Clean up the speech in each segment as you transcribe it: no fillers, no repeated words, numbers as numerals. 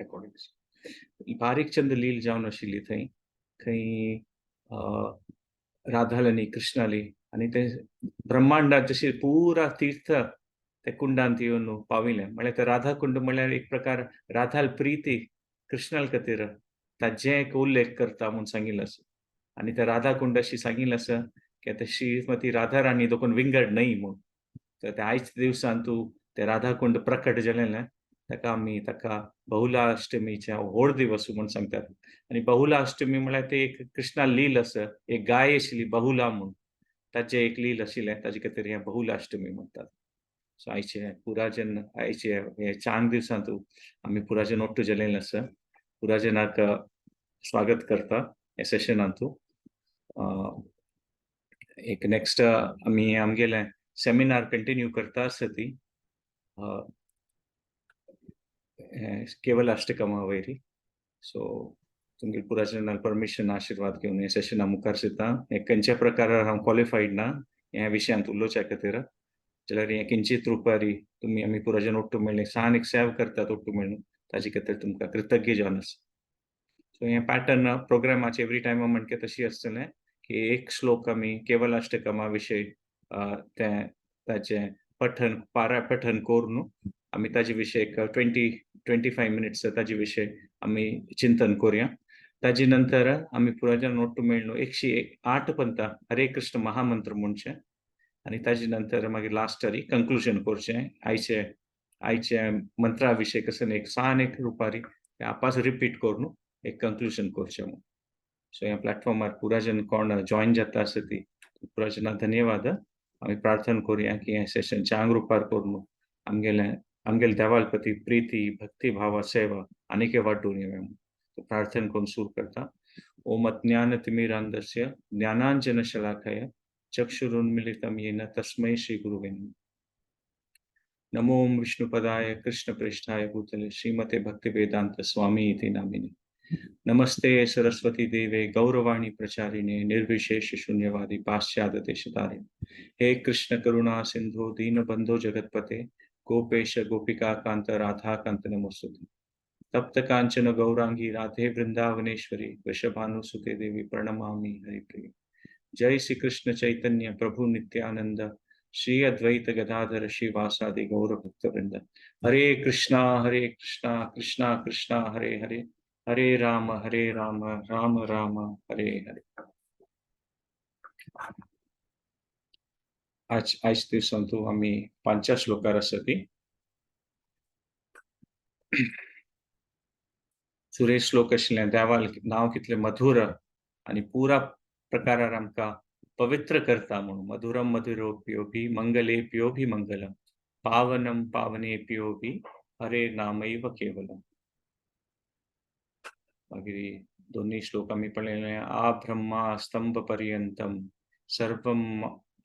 Recordings. बारीक चंद लील जावन आशिल्ली थंय खंय राधाली कृष्णाली आनी ते ब्रह्मांडात जशी पुरा तीर्थ ते कुंडांत येवन पाविलें. म्हळ्यार ते राधा कुंड म्हळ्यार एक प्रकार राधाल प्रीती कृष्णाल खातीर ताजें एक उल्लेख करता म्हूण सांगिल्लें आसा. आनी त्या राधा कुंड अशी सांगिल्लें आसा की आतां श्रीमती राधा राणी दोकून विंगड न्हय म्हूण. तर ते आयच्या दिवसान तूं ते राधाकुंड प्रकट जालें ताका आमी ताका बहुला अष्टमीच्या व्हड दिवस म्हूण सांगतात. आनी बहुला अष्टमी म्हळ्यार ते एक कृष्णा लील आसा, एक गाय आशिल्ली बहुला म्हूण, ताचें एक लील आशिल्लें, ताजे खातीर हें बहुला अष्टमी म्हणटात. सो आयचे पुराजन आयचे हे चांग दिवसांत आमी पुराजन ಒಟ್ಟು जालेलें आसा. पुराजनाक स्वागत करता ह्या सेशनांतू. एक नेक्स्ट आमी आमगेलें सेमिनार कंटिन्यू करता आसा ती केवल अष्टकमा वयरी. सो तुमगे पुराजनाक परमिशन आशिर्वाद घेवन हे सेशना मुखार सरता. हे खंयच्या प्रकारार हांव क्वॉलिफायड ना ह्या विशयांत उलोवच्या खातीर, जाल्यार हें किंचित रुपारी तुमी आमी पुराजन ಒಟ್ಟು मेळ्ळें सान एक सेव करतात ಒಟ್ಟು मेळून ताजे खातीर तुमकां कृतज्ञ जावन आसा. सो हें पॅटर्न प्रोग्रामाचे एवरी टायम म्हणके तशी आसतलें की एक श्लोक आमी केवल अष्टकमा विशय तें ताचें पठन पारा पठन करून आमी ताजे विशय एक 20-25 मिनिट्स ताजे विशय आमी चिंतन करुया. ताजे नंतर आमी पुराजन ಒಟ್ಟು मेळ्ळो 108 पंता हरे कृष्ण महामंत्र म्हणचें आनी ताजे नंतर मागीर लास्ट कंक्लुजन करचें आयचे आयचे मंत्रा विशय कसं एक सान एक रुपारी आपास रिपीट करून एक कंक्लुजन करचें म्हूण. सो ह्या प्लॅटफॉर्मार पुराजन कोण जॉयन जाता आसा ती पुराजना धन्यवाद. आमी प्रार्थना करुया की हें सेशन चांग रुपार करून आमगेलें आमगेले देवालपती प्रीती भक्ती भाव सेवा आनीक वाडून येवया म्हूण. प्रार्थना करून सुरू करता. ओम अज्ञानतिमिरान्धस्य ज्ञानांजनशलाकया चक्षुरुन्मिलितं येन तस्मै श्री गुरुवे नमः. नमो विष्णुपदाय कृष्णप्रेष्ठाय भूतले श्रीमते भक्तिवेदांत स्वामी इति नामिने. नमस्ते सरस्वती देवे गौरवाणी प्रचारिणे निर्विशेष शून्यवादी पाश्चात्य देशतारिणे. हे कृष्ण करुणा सिंधु दीनबंधो जगतपते गोपेश गोपिका कांत राधा कांत नमोस्तुते. तप्त कांचन गौरांगी राधे वृंदावनेश्वरी वृषभानुसुते देवी प्रणमामि हरिप्रिये. जय श्री कृष्ण चैतन्य प्रभु नित्यानंद श्री अद्वैत गदाधर श्रीवासादि गौर भक्त वृंद. हरे कृष्णा कृष्णा कृष्णा हरे हरे, हरे राम राम राम हरे हरे. आज आयज दिवसांतू आमी पांचव्या श्लोकार आसा ती सुरेश श्लोक आशिल्लें देवाल नांव कितलें मधुर आनी पुरा प्रकारार आमकां पवित्र करता म्हणून. मधुरम मधुरोप्योभि मंगलेप्योभि मंगलम पावनम पावनेप्योभि हरे नामैव केवलम. मागीर दोन्ही श्लोक आमी पळयलें. आ ब्रह्मा स्तंभ पर्यंतम सर्वं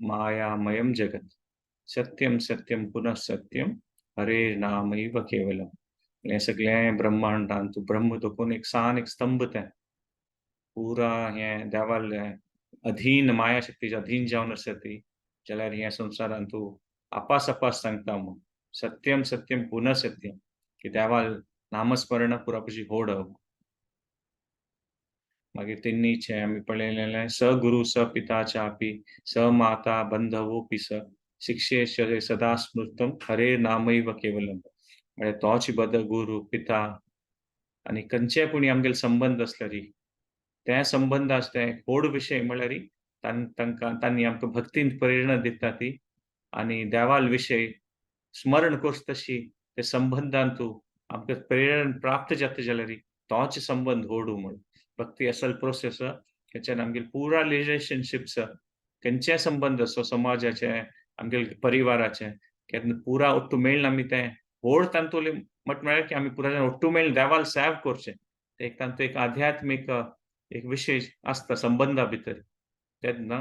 मायामयं जगत सत्यम सत्यम पुनः सत्यम हरे नामैव केवलम. हें सगळें ब्रह्मांडांत ब्रह्म दोकून एक सान एक स्तंभ तें पुरा हें देवाल अधीन माया शक्तीच्या अधीन जावन आसा ती, जाल्यार ह्या संवसारांत तूं आपास आपास सांगता म्हूण सत्यम सत्यम पुनः सत्यम की देवाल नामस्मरण पुरापशी होड. मागीर तेन्नीचें आमी पळयलें स गुरु स पिता चापी स माता बंधवोपी स शिक्षे सदा स्मृतम हरे नामैव केवलम. म्हळ्यार तोच बद गुरु पिता आनी खंयचे पुणी आमगेले संबंद आसल्यार ते संबंद आसता व्हड विशय म्हळ्यार तांकां तांणी आमकां भक्तीन प्रेरणा दिता ती आनी देवाल विशय स्मरण करता तशी ते संबंदांतू आमकां प्रेरणा प्राप्त जाता जाल्यार तोच संबंद व्हड म्हूण. भक्ती असल प्रोसेस हेच्यान आमगेले पुरा रिलेशनशिप्स खंयचे संबंद आसो समाजाचे आमगेले परिवाराचे केन्ना पुरा ಒಟ್ಟು मेळ्ळ आमी तें व्हड तांतूले मट म्हळ्यार की आमी पुरा ಒಟ್ಟು मेळ्ळ देवाल सेव करचें एक तांतू एक आध्यात्मीक एक विशय आसता संबंदा भितर तेन्ना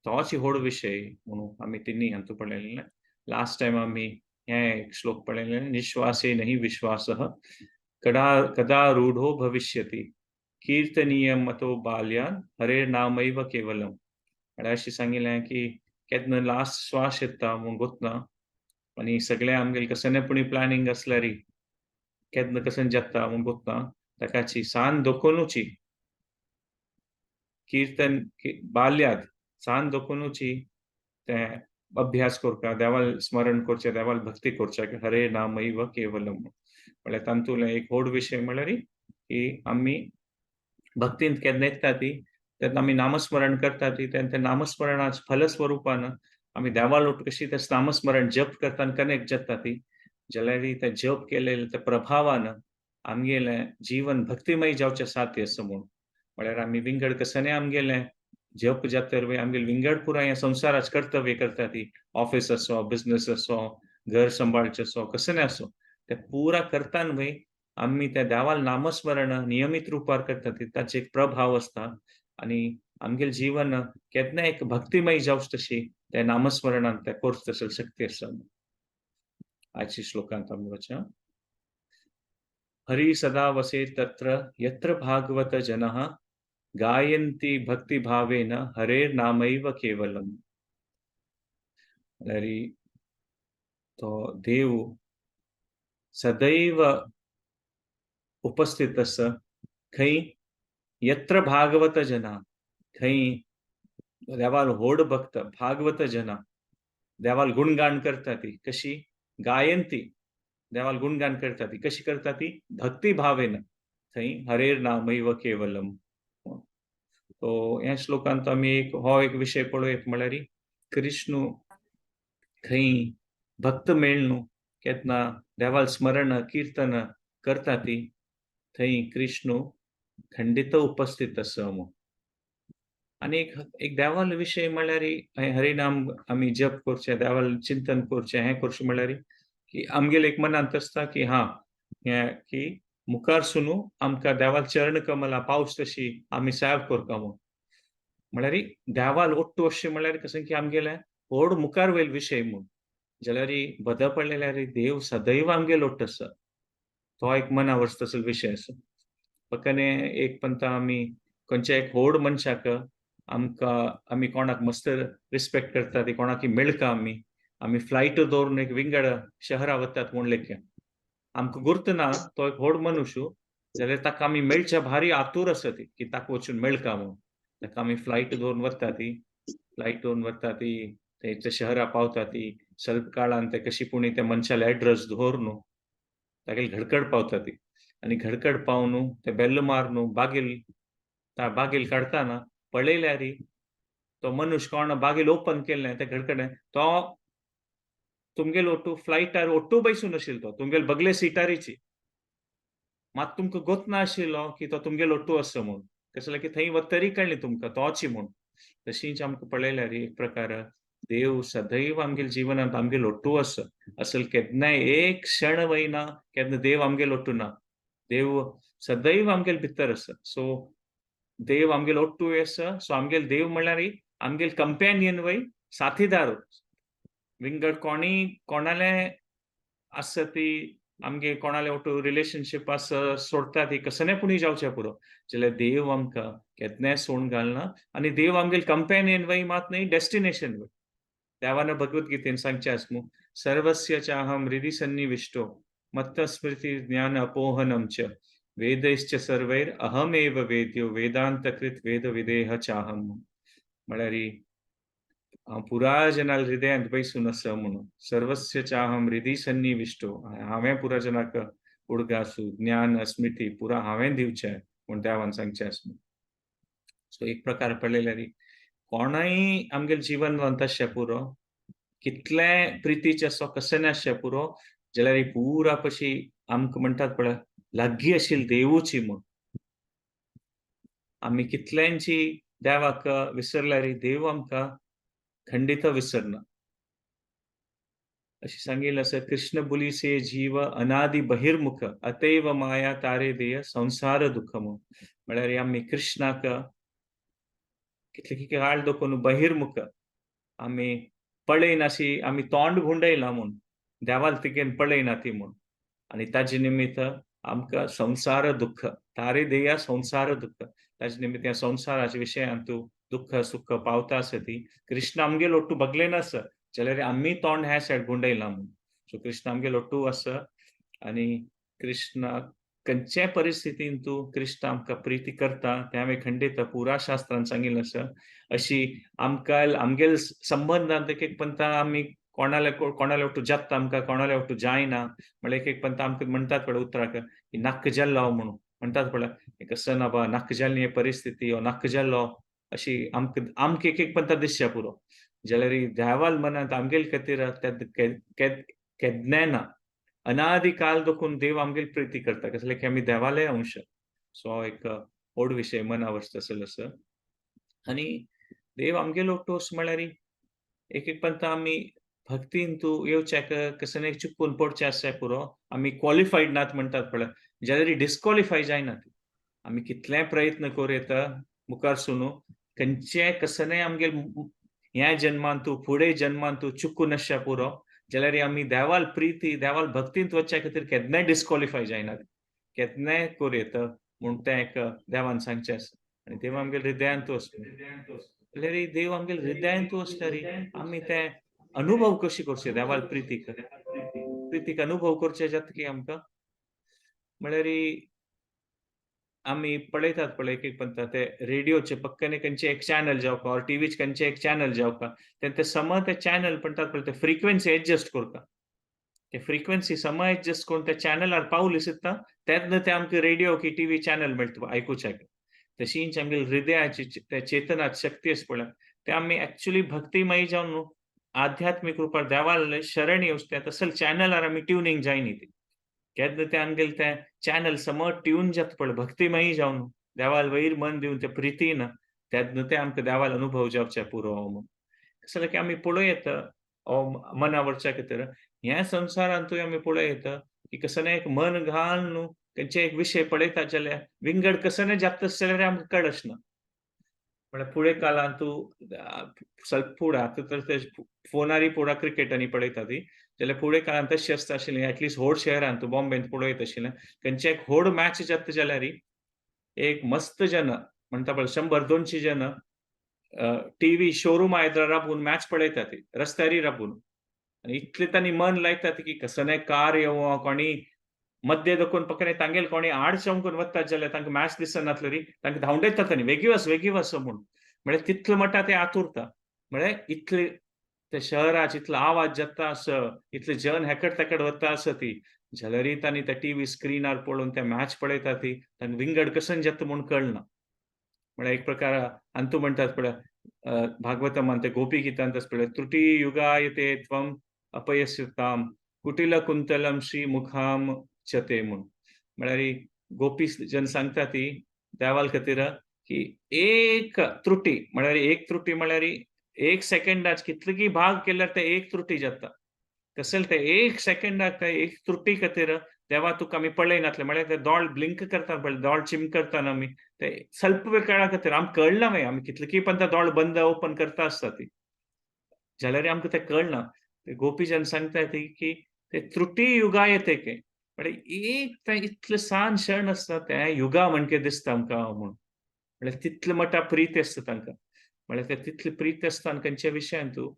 तोच व्हड विशय म्हणून आमी तिन्ही हातूंत पळयलें. लास्ट टायम आमी हें एक श्लोक पळयलें. निश्वासे नहीं विश्वासः कदा कदा रूढो भविष्यति कीर्तनीय मतो बाल्यान हरे नामैव केवलम. म्हळ्यार अशें सांगिल्लें की केन्ना लास्ट श्वास येता म्हूण गोतना आनी सगळें आमगेलें कसलें पुणी प्लॅनिंग आसल्यार केन्ना कसन जाता म्हूण गोत्ता ताकाची सान दोकोनुची कीर्तन बाल्यात सान दोकोनुची तें अभ्यास करता, देवाल स्मरण करचें, देवाल भक्ती करचें, हरे नामैव केवलम. म्हळ्यार तातूंतलें एक व्हड विशय म्हळ्यार की आमी भक्तींत केन्ना येता ती तेन्ना आमी नामस्मरण करता ती तेन्ना तें नामस्मरणाच फलस्वरूपान आमी देवाल कशी तें नामस्मरण जप करता आनी कनेक्ट जाता ती, जाल्यार तें जप केलेलें त्या प्रभावान आमगेलें जीवन भक्तिमय जावचें साध्य आसा म्हूण. म्हळ्यार आमी विंगड कसांनी आमगेलें जप जाता आमगेले विंगड पुराय ह्या संवसाराच कर्तव्य करता ती, ऑफिस आसो, बिजनस आसो, घर सांबाळचें आसो, कसलें आसो, ते पुरा करता न्हय आमी त्या देवाल नामस्मरण नियमीत रुपार करता ती ताचो एक प्रभाव आसता आनी आमगेलें जीवन केन्ना एक भक्तिमय जावचें तशी त्या नामस्मरणान त्या कोर्स तसली शक्ती आसा. आजच्या श्लोकांत आमी वचया. हरि सदा वसे तत्र यत्र भागवत जनः गायन्ति भक्तिभावेन हरेर्नामैव केवलम. म्हळ्यार तो देव सदैव उपस्थित आसा खंय, यत्र भागवत जना, खंय देवाल व्हड भक्त भागवत जना देवाल गुणगान करता ती, कशी गायंती देवाल गुणगान करता ती, कशी करता ती भक्तिभावेन, थंय हरेर नामैव केवलम. तो ह्या श्लोकांत आमी एक हो एक विशय पळोवयत, म्हळ्यार कृष्णू खंय भक्त मेळनु केन्ना देवाल स्मरण कीर्तन करता ती थंय कृष्णू खंडित उपस्थित आसा म्हूण. आनी एक एक देवाल विशय म्हळ्यार हरिनाम आमी जप करचें, देवाल चिंतन करचें, हें करचें म्हळ्यार की आमगेले एक मनांत आसता की हा हें की मुखार सुनू आमकां देवाल चरण कमला पावस तशी आमी सेव करता म्हूण. म्हळ्यार देवाल ओट्टू अशें म्हळ्यार कशें की आमगेलें व्हड मुखार वयल विशय म्हूण. जाल्यार बद पडलेल्यार देव सदैव आमगेलो ओट्ट आसा, तो एक मना वचता तसलो विशय आसा. पक्काने एक पंता आमी खंयच्या एक व्हड मनशाक आमकां आमी कोणाक मस्त रिस्पेक्ट करता ती कोणाक मेळका आमी आमी फ्लायट दवरून एक विंगड शहरा वतात म्हूण लेख्या आमकां गुर्त ना तो एक व्हड मनुष्य, जाल्यार ताका आमी मेळच्या भारी आतूर आसा ती की ताका वचून मेळका म्हूण. ताका आमी फ्लायट दवरून वता ती, फ्लायट दवरून वता ती थंयच्या शहरा पावता ती, स्वल्प काळान ते कशी पुणी त्या मनशाले एड्रेस दवर न्हू तागेले घडकड पावता ती, आनी घडकड पावनु ते बेल्ल मारनु बागील बागील काडताना पळयल्यार तो मनुष्य कोण बागील ओपन केल्लें ते घडकडे तो तुमगेल ओट्टू फ्लायटार ओट्टू बैसून आशिल्लो, तो तुमगेल बगले सिटारीची मात तुमकां गोत ना आशिल्लो की तो तुमगेल ओट्टू आसा म्हूण, कसले की थंय वतरी कळ्ळें तुमकां तोच म्हूण. तशीच आमकां पळयल्यार एक प्रकार देव सदैव आमगेल जिवनांत आमगेल ओट्टू आसा, असल केन्नाय एक क्षण वयना केन्ना देव आमगेल ओट्टू ना, देव सदैव आमगेल भितर आसा. सो देव आमगेल ओट्टू आसा, सो आमगेल देव म्हणल्यार आमगेल कंपॅनियन वय, साथीदार. विंगड कोणी कोणाले आसा ती आमगे कोणाले ओटू रिलेशनशीप आसा सोडटा ती कसलें पुणी जावचें पुरो, जाल्यार देव आमकां केन्नाय सोडून घालना. आनी देव आमगेल कंपॅनियन वय मात न्हय, डेस्टिनेशन वय. देवान भगवद्गीतेन सांगचें आसा न्हू, सर्वस्य चाहम हृदि सन्निविष्टो मत्तस्मृति ज्ञान अपोहनम च वेदैश्च सर्वैर अहमेव वेद्यो वेदांतकृत वेद विदेह चाहम. म्हळ्यार हांव पुराय जनाल हृदयांत बैसून आसा म्हणून, सर्वस्य चाहम हृदि सन्निविष्टो, हांवें पुरा जनाक उडगासू ज्ञान स्मृती पुरा हांवें दिवचें म्हूण देवान सांगचें आसा. सो एक प्रकार पळयल्यार कोणूय आमगेलें जीवनवंत आसचें पुरो, कितलें प्रितीचें आसो कशें आसचें पुरो, जाल्यार पुरा पशी आमकां म्हणटात पळय लागीं आशिल्ली देवूची म्हूण. आमी कितल्यांची देवाक विसरल्यार देव आमकां खंडित विसरना. अशें सांगिल्लें आसा, कृष्ण बुलीसे जीव अनादि बहिर्मुख अतैव माया तारे देय संसार दुःख म्हूण. म्हळ्यार आमी कृष्णाक कितले कितले काळ दखून बहिर्मुख आमी पळयनाशी, आमी तोंड घुंडयलां म्हूण, देवाल तिगेन पळयना ती म्हूण, आनी ताजे निमित्त आमकां संसार दुःख तारे देया संसार दुःख, ताजे निमित्त ह्या संसाराच्या विशयांत तूं दुःख सुख पावता आसा ती कृष्ण आमगेल ओट्टू बगले नासा, जाल्यार आमी तोंड ह्या सायड गुंडयलां म्हूण. सो कृष्ण आमगेल ओट्टू आसा आनी कृष्णा खंयच्याय परिस्थितीन तूं कृष्ण आमकां प्रिती करता तें हांवें खंडीत पुरा शास्त्रान सांगिल्लें आसा. अशी आमकां आमगेल संबंदान एक एक पंता आमी कोणाले कोणाले वटू जाता आमकां कोणाले वटू जायना म्हळ्यार एक एक पंता आमकां म्हणटात पळय उतराक की नाक्क जाल्लो हांव म्हणून म्हणटात पळय कसो ना बा नाक्क जाल्ली परिस्थिती हो नाक्क जाल्लो अशी आमकां आमकां एक एक पंता दिसच्या पुरो. जाल्यार देवाल मनांत आमगेल खातीर केन्नाय ना अनादी काल दोखून देव आमगेल प्रिती करता कसले की आमी देवाले अंश. सो एक व्हड विशय मना वचता आसलो. आनी देव आमगेलो टोस म्हळ्यार एक एक पंता आमी भक्तीन तूं येवच्याक कसने चुकून पडचें आसचे पुरो आमी क्वॉलिफायड नात म्हणटात पळय जाल्यार डिस्क्वॉलिफाय जायनात. आमी कितलेय प्रयत्न करूं येता मुखार सुनू खंयचे कसने आमगेल ह्या जन्मान तूं फुडें जन्मान तूं चुकून आसच्या पुरो जाल्यार आमी देवाल प्रिती देवाल भक्तींत वचच्या खातीर केन्नाय डिस्क्वॉलिफाय जायनात केन्नाय करूं येता म्हूण तें एक देवान सांगचें आसा. आनी देव आमगेल हृदयांत आसता जाल्यार देव आमगेल हृदयांत आसल्यार आमी तें अनुभव कशी करचे देवाल प्रितीक प्रितीक अनुभव करचे जाता की आमकां म्हळ्यार आमी पळयतात पळय एक एक पंता ते रेडियोचे पक्कने खंयचे एक चॅनल जावका ऑर टीव्हीचे खंयचे एक चॅनल जावका ते सम ते चॅनल म्हणटात पळय ते फ्रिक्वेन्सी एडजस्ट करता ते फ्रिक्वेन्सी सम एडजस्ट करून त्या चॅनलार पावली सुद्दां तेन्ना ते आमकां रेडियो की टीव्ही चॅनल मेळटा आयकुच्याक. तशीच आमगे हृदयाची त्या चेतनाची शक्ती आसा पळय ते आमी एक्चुली भक्तिमयी जावन आध्यात्मीक रुपार देवाल शरण येवचे तसले चॅनलार आमी ट्युनींग जायनी ती केन्ना ते आमगेले तें चॅनल समज ट्यून जाता पळय भक्तिमयी जावन देवाल वयर मन दिवन ते प्रितीन तेन्ना ते आमकां देवाल अनुभव जावचे पुरो म्हूण. कसलें की आमी पळोवं येता मना वरच्या खातीर ह्या संवसारांतूय आमी पळोवं येता की कसलें एक मन घालून न्हू खंयचे एक विशय पळयता जाल्यार विंगड कसलें जाता जाल्यार आमकां कळच ना. म्हळ्यार फुडें काळांत स्वल्प फुडें आतां तर ते फोनारय पुरा क्रिकेट आनी पळयता ती जाल्यार फुडें काळांत तशें आसता आशिल्लें एटलिस्ट व्हड शहरांत बॉम्बेंत पळयत आशिल्लें खंयचे एक व्हड मॅच जाता जाल्यार एक मस्त जन म्हणटा पळय 100-200 जन टीव्ही शोरूम आयदरा राबून मॅच पळयतात रस्त्यारय राबून आनी इतले तांणी मन लायतात की कसलें कार येवं कोणी मध्य दखून पकने तांगेल कोणी आड चमकून वतात जाल्यार तांकां मॅच दिसनातली री तांकां धांवडयतात तांणी वेगीं वच वेगीं वच म्हूण. म्हळ्यार तितले मटा ते आतुरता म्हळ्यार इतले ते शहराच इतलो आवाज जाता आस इतले जन हेकड तेकड वता आसा ती जाल्यारय तांणी त्या टीव्ही स्क्रिनार पळोवन ते मॅच पळयता ती तांकां विंगड कसन जाता म्हूण कळना. म्हळ्यार एक प्रकार अंतू म्हणटात पळय भागवतमान ते गोपी गितांत आसा पळय त्रुटी युगायते त्वम अपयस्यताम कुटिल कुंतलम श्री मुखाम चते म्हूण. म्हळ्यार गोपी जन सांगता ती देवाल खातीर की एक त्रुटी म्हळ्यार एक त्रुटी म्हळ्यार एक सेकंडाच कितली भाग केल्यार ते एक त्रुटी जाता कशें ते एक सेकंडाक ते एक त्रुटी खातीर देवा तुका आमी पळयनातले म्हळ्यार ते दोळ ब्लिंक करता पळय दोळ चिम करता आमी ते स्वल्प वेळा खातीर आमकां कळना मागीर आमी कितले पण ते दोळ बंद ओपन करता आसता ती जाल्यार आमकां तें कळना. ते गोपीजन सांगता ती की ते त्रुटी युगा येते के म्हळ्यार एक तें इतलें सान क्षण आसता तें युगा म्हणके दिसता आमकां म्हूण. म्हळ्यार तितले मटा प्रीत आसता तांकां म्हळ्यार ते तितले प्रीत आसता आनी खंयच्या विशयांतू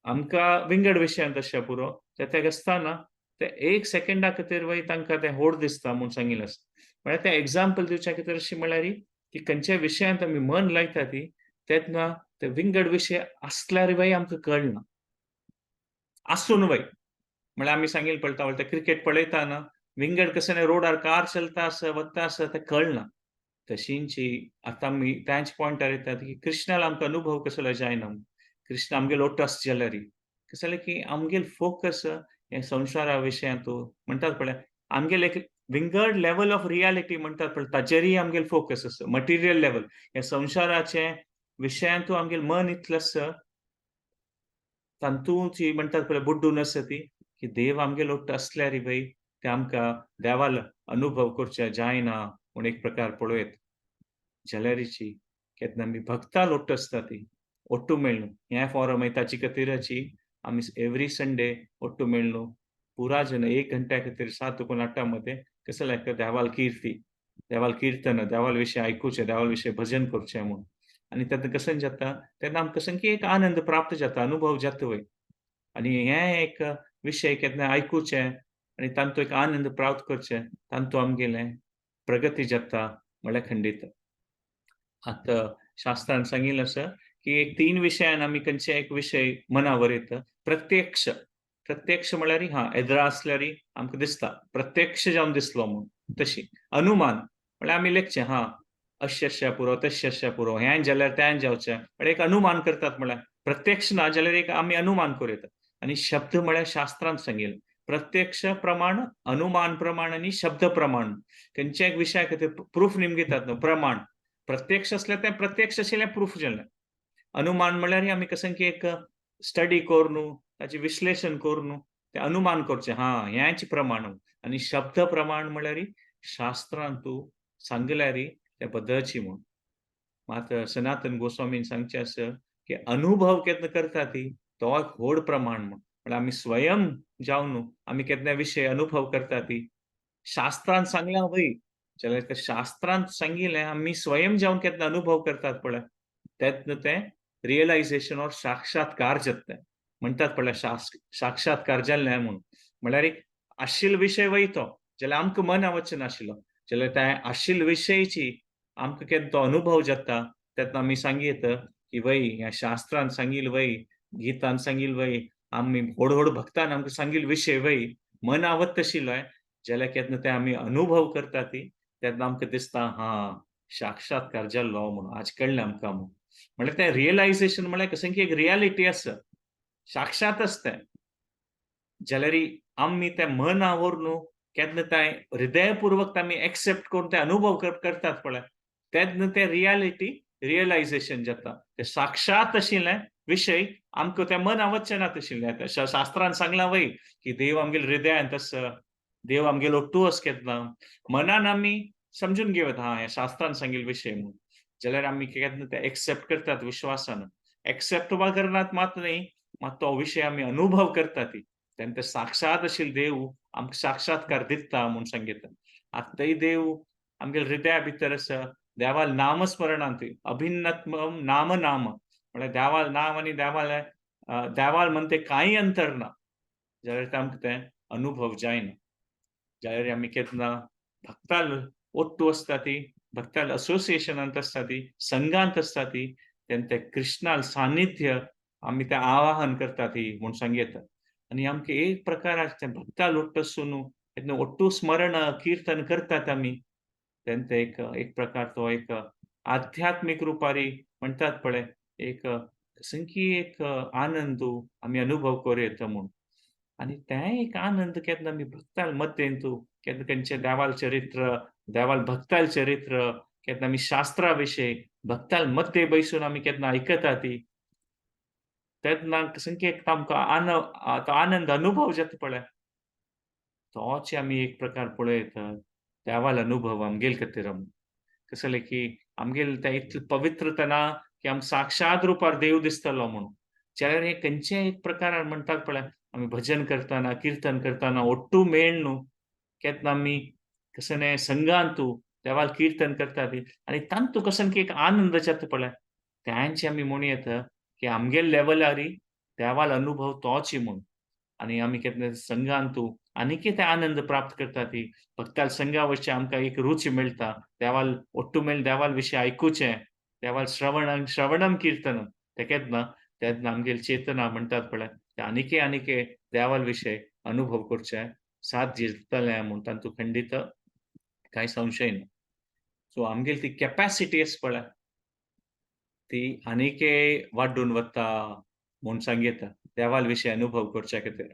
आमकां विंगड विशयांत अशें पुरो ते ते आसतना ते एक सेकंडा खातीर वय तांकां तें होड दिसता म्हूण सांगिल्लें आसता. म्हळ्यार तें एग्जाम्पल दिवच्या खातीर अशें म्हळ्यार की खंयच्या विशयांत आमी मन लायता ती तेन्ना ते विंगड विशय आसल्यार वय आमकां कळना आसून वय. म्हळ्यार आमी सांगिल्लें पळयता ते क्रिकेट पळयतना विंगड कशें रोडार कार चलता आसा वता आसा तें कळना. तशींची आतां आमी त्याच पॉयंटार येतात की कृष्णाला आमकां अनुभव कसलो जायना कृष्ण आमगेलो लोटस जाल्यार कसलें की आमगेल फोकस हे संवसारा विशयांत म्हणटात पळय आमगेल एक विंगड लेवल ऑफ रियालिटी म्हणटात पळय ताचेरय आमगेल फोकस आसा मटिरियल लेवल ह्या संवसाराचे विशयांतू आमगेल मन इतलें आसा तातूंत म्हणटात पळय बुड्डून आसा ती की देव आमगेलो लोट आसल्यार बाई ते आमकां देवाल अनुभव करचे जायना म्हूण एक प्रकार पळोवयेत. जाल्यारीची केन्ना आमी भक्ता लोट आसता ती ओट्टू मेळ्ळू ह्या फॉरम ताची खातीराची आमी एवरी संडे ओट्टू मेळ्ळू पुरा जन एक घंट्या खातीर 7 कोण 8 मध्ये कसं लागतं देवाल कीर्ती देवाल कीर्तन देवाल विशय आयकुचें देवाल विशय भजन करचें म्हूण. आनी तेन्ना कशें जाता तेन्ना आमकां कशें की एक आनंद प्राप्त जाता अनुभव जाता वय. आनी हें एक विशय केन्ना आयकुचें आनी तांचो एक आनंद प्राप्त करचें, तांतू आमगेलें प्रगती जाता म्हळ्यार खंडीत. आतां शास्त्रान सांगिल्लें आसा की एक तीन विशयान आमी खंयचे एक विशय मनावर येता. प्रत्यक्ष, प्रत्यक्ष म्हळ्यार हा एदरा आसल्यार आमकां दिसता प्रत्यक्ष जावन दिसलो म्हूण. तशी अनुमान म्हळ्यार आमी लेखचें हा अश्शें अश्शें पुरो, तश्शें अश्शें पुरो, हें जाल्यार तें जावचें, म्हळ्यार एक अनुमान करतात. म्हळ्यार प्रत्यक्ष ना जाल्यार एक आमी अनुमान करूं येता. आनी शब्द म्हळ्यार शास्त्रान सांगिल्लें प्रत्यक्ष प्रमाण, अनुमान प्रमाण आनी शब्द प्रमाण. खंयच्या एक विशया खातीर प्रूफ निमगितात न्हू, प्रमाण प्रत्यक्ष आसल्यार तें प्रत्यक्ष आशिल्लें प्रूफ जालें. अनुमान म्हळ्यार आमी कसं की एक स्टडी करून ताचें विश्लेशण करून तें अनुमान करचें, हा हेंच प्रमाण. आनी शब्द प्रमाण म्हळ्यार शास्त्रान तूं सांगल्यार तें पद्दती म्हूण. मात सनातन गोस्वामीन सांगचें आसा की अनुभव केन्ना करता ती तो एक व्हड प्रमाण म्हूण. म्हळ्यार आमी स्वयं जावन आमी केन्ना विशय अनुभव करता ती शास्त्रान सांगलां वय जाल्यार त्या शास्त्रान सांगिल्लें आमी स्वयं जावन केन्ना अनुभव करतात पळय तेन्ना तें रियलायझेशन ऑर साक्षात्कार जाता म्हणटात पळय, साक्षात्कार जाल्लें म्हूण. म्हळ्यार एक आशिल्लो विशय वय तो जाल्यार आमकां मना वचनाशिल्लो, जाल्यार त्या आशिल्ल्या विशयची आमकां केन्ना तो अनुभव जाता तेन्ना आमी सांगीत की वय ह्या शास्त्रान सांगिल्लें वय, गीतान सांगिल्लें वय, आमी व्हड व्हड भक्तान आमकां सांगिल्लो विशय वय मना वतशिल्लो जाल्यार केन्ना ते आमी अनुभव करता ती तेन्ना आमकां दिसता हा साक्षात्कार जाल्लो म्हणून, आज कळ्ळें आमकां म्हूण. म्हळ्यार तें रियलायझेशन म्हळ्यार कशें की एक रियालिटी आसा, साक्षात आसता. जाल्यार आमी तें मना व्हरून केन्ना तें हृदयपूर्वक आमी एक्सेप्ट करून ते अनुभव करतात पळय तेन्ना तें रियालिटी रियलायझेशन जाता. तें साक्षात आशिल्लें विशय आमकां तें मना वचनात आशिल्लें. शास्त्रान सांगलां वय की देव आमगेले हृदयांत आसा, देव आमगेलो ओट्टू आसा, केन्ना मनान आमी समजून घेवत हा हें शास्त्रान सांगिल्लो विशय म्हूण. जाल्यार आमी केन्ना तें एक्सेप्ट करतात विश्वासान, एक्सेप्ट वा करनात मात न्हय, मात तो विशय आमी अनुभव करतात ती तेन्ना ते साक्षात आशिल्लो देव आमकां साक्षात्कार दिता म्हूण सांगिता. आतां तेय देव आमगेले हृदया भितर आसा. देवाल नामस्मरणांत अभिन्नत्म नाम नाम म्हळ्यार देवाल नाम आनी देवाल देवाल म्हणते कांय अंतर ना, जाल्यार आमकां तें अनुभव जायना. जाल्यार आमी केन्ना भक्ताल ओट्टू आसता ती, भक्ताल असोसिएशनांत आसता ती, संघांत आसता ती, तेन्ना ते कृष्णाल सानिध्य आमी तें आवाहन करता ती म्हूण सांगता. आनी आमकां एक प्रकाराचें भक्ताल ओट्टू आसून तेन्ना ओट्टू स्मरण किर्तन करतात आमी तेन्ना ते एक एक प्रकार तो एक आध्यात्मीक रुपारी म्हणटात पळय एक कसंकी एक आनंद आमी अनुभव करूं येता म्हूण. आनी तें एक आनंद केन्ना आमी भक्ताल मध्येंतू केन्ना खंयचे देवाल चरित्र, देवाल भक्ताल चरित्र केन्ना आमी शास्त्रा विशय भक्ताल मध्य बैसून आमी केन्ना आयकता ती तेन्ना कसंकी एक आमकां तो आनंद अनुभव जाता पळय तोच आमी एक प्रकार पळयत देवाल अनुभव आमगेल खातीर. कसलें की आमगेल तें इतलें पवित्रता ना की आमकां साक्षात रुपार देव दिसतलो म्हणून. जाल्यार हें खंयचें एक प्रकारान म्हणटात पळय आमी भजन करतना किर्तन करतना ओट्टू मेळ न्हू केन्ना आमी कसलें संघांतू देवाल कीर्तन करतात आनी तांतू कसो की एक आनंद जाता पळय त्यांचे आमी म्हणू येता की आमगेल लेवलारी देवाल अनुभव तोच म्हूण. आनी आमी केन्ना संघांतू आनीकय ते आनंद प्राप्त करता ती भक्ताल संघा वचचें आमकां एक रुची मेळटा देवाल ओट्टू मेळ देवाल विशय आयकुचें देवाल श्रवण श्रवणम किर्तनम तें केन्ना तेन्ना आमगेली चेतना म्हणटात पळय ते आनीकय आनीकय देवाल विशय अनुभव करचें साध्य जातलें म्हूण तातूंत खंडीत कांय संशय ना. सो आमगेली ती कॅपॅसिटी आसा पळय ती आनीकय वाडून वता म्हूण सांगता देवाल विशय अनुभव करच्या खातीर.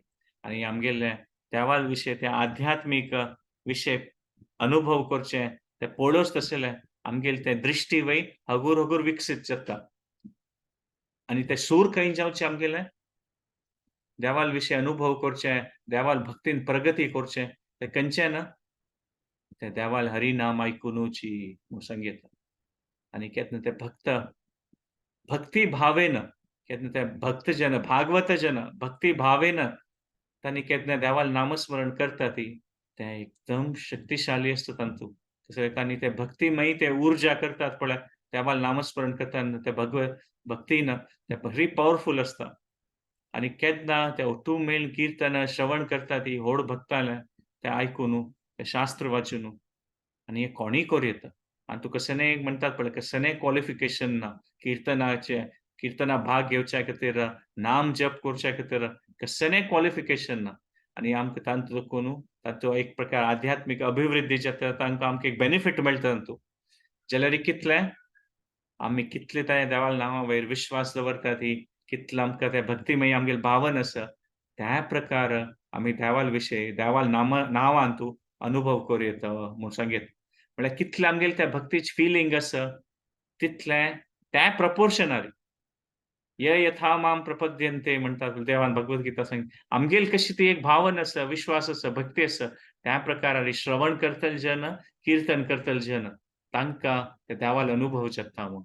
आनी आमगेले देवाल विशय ते आध्यात्मीक विशय अनुभव करचे ते पळोवच तसले आमगेले ते दृश्टी वय हगूर हगूर विकसीत जाता. आनी ते सूर खंय जावचे आमगेले देवाल विशय अनुभव करचे, देवाल भक्तीन प्रगती करचे ते खंयचे ना ते देवाल हरिनाम आयकुनूची म्हूण सांगता. आनी केन्ना ते भक्त भक्ती भावेन केन्ना ते भक्तजन भागवत जन भक्ती भावेन तांणी केन्ना देवाल नामस्मरण करता ती तें एकदम शक्तिशाली आसता तांतू. तशें तांणी ते भक्तिमयी ते उर्जा करतात पळय देवाल नामस्मरण करता ते भक्तीन ते बरी पावरफूल आसता. आनी केन्ना ते ओटू मेळ किर्तन श्रवण करता ती व्हड भक्ताले तें आयकून, तें शास्त्र वाचून. आनी हें कोणीय करूं येता. आनी तुका कसलें म्हणटात पळय, कसलें क्वॉलिफिकेशन ना किर्तनाचें, किर्तना भाग घेवच्या खातीर, नाम जप करच्या खातीर कसलें क्वॉलिफिकेशन ना. आनी आमकां तांतूं करून ताचो एक प्रकार आध्यात्मीक अभिवृद्धी जाता, तांकां आमकां एक बेनिफीट मेळटा तातूंत. जाल्यार कितलें आमी कितले त्या देवाल नांवा वयर विश्वास दवरता, ती कितलें आमकां त्या भक्तिमय आमगेले भावन आसा, त्या प्रकार आमी देवाल विशय देवाल नांवांतू अनुभव करूं येता म्हूण सांगीत. म्हळ्यार कितलें आमगेले त्या भक्तीची फिलींग आसा तितलें त्या प्रपोर्शनारी ये यथा माम प्रपद्यंते म्हणटात देवान भगवत गीता सांग. आमगेल कशी ती एक भावन आसा, विश्वास आसा, भक्ती आसा, त्या प्रकारारी श्रवण करतले जन, किर्तन करतले जन, तांकां ते देवाल अनुभव जाता म्हूण.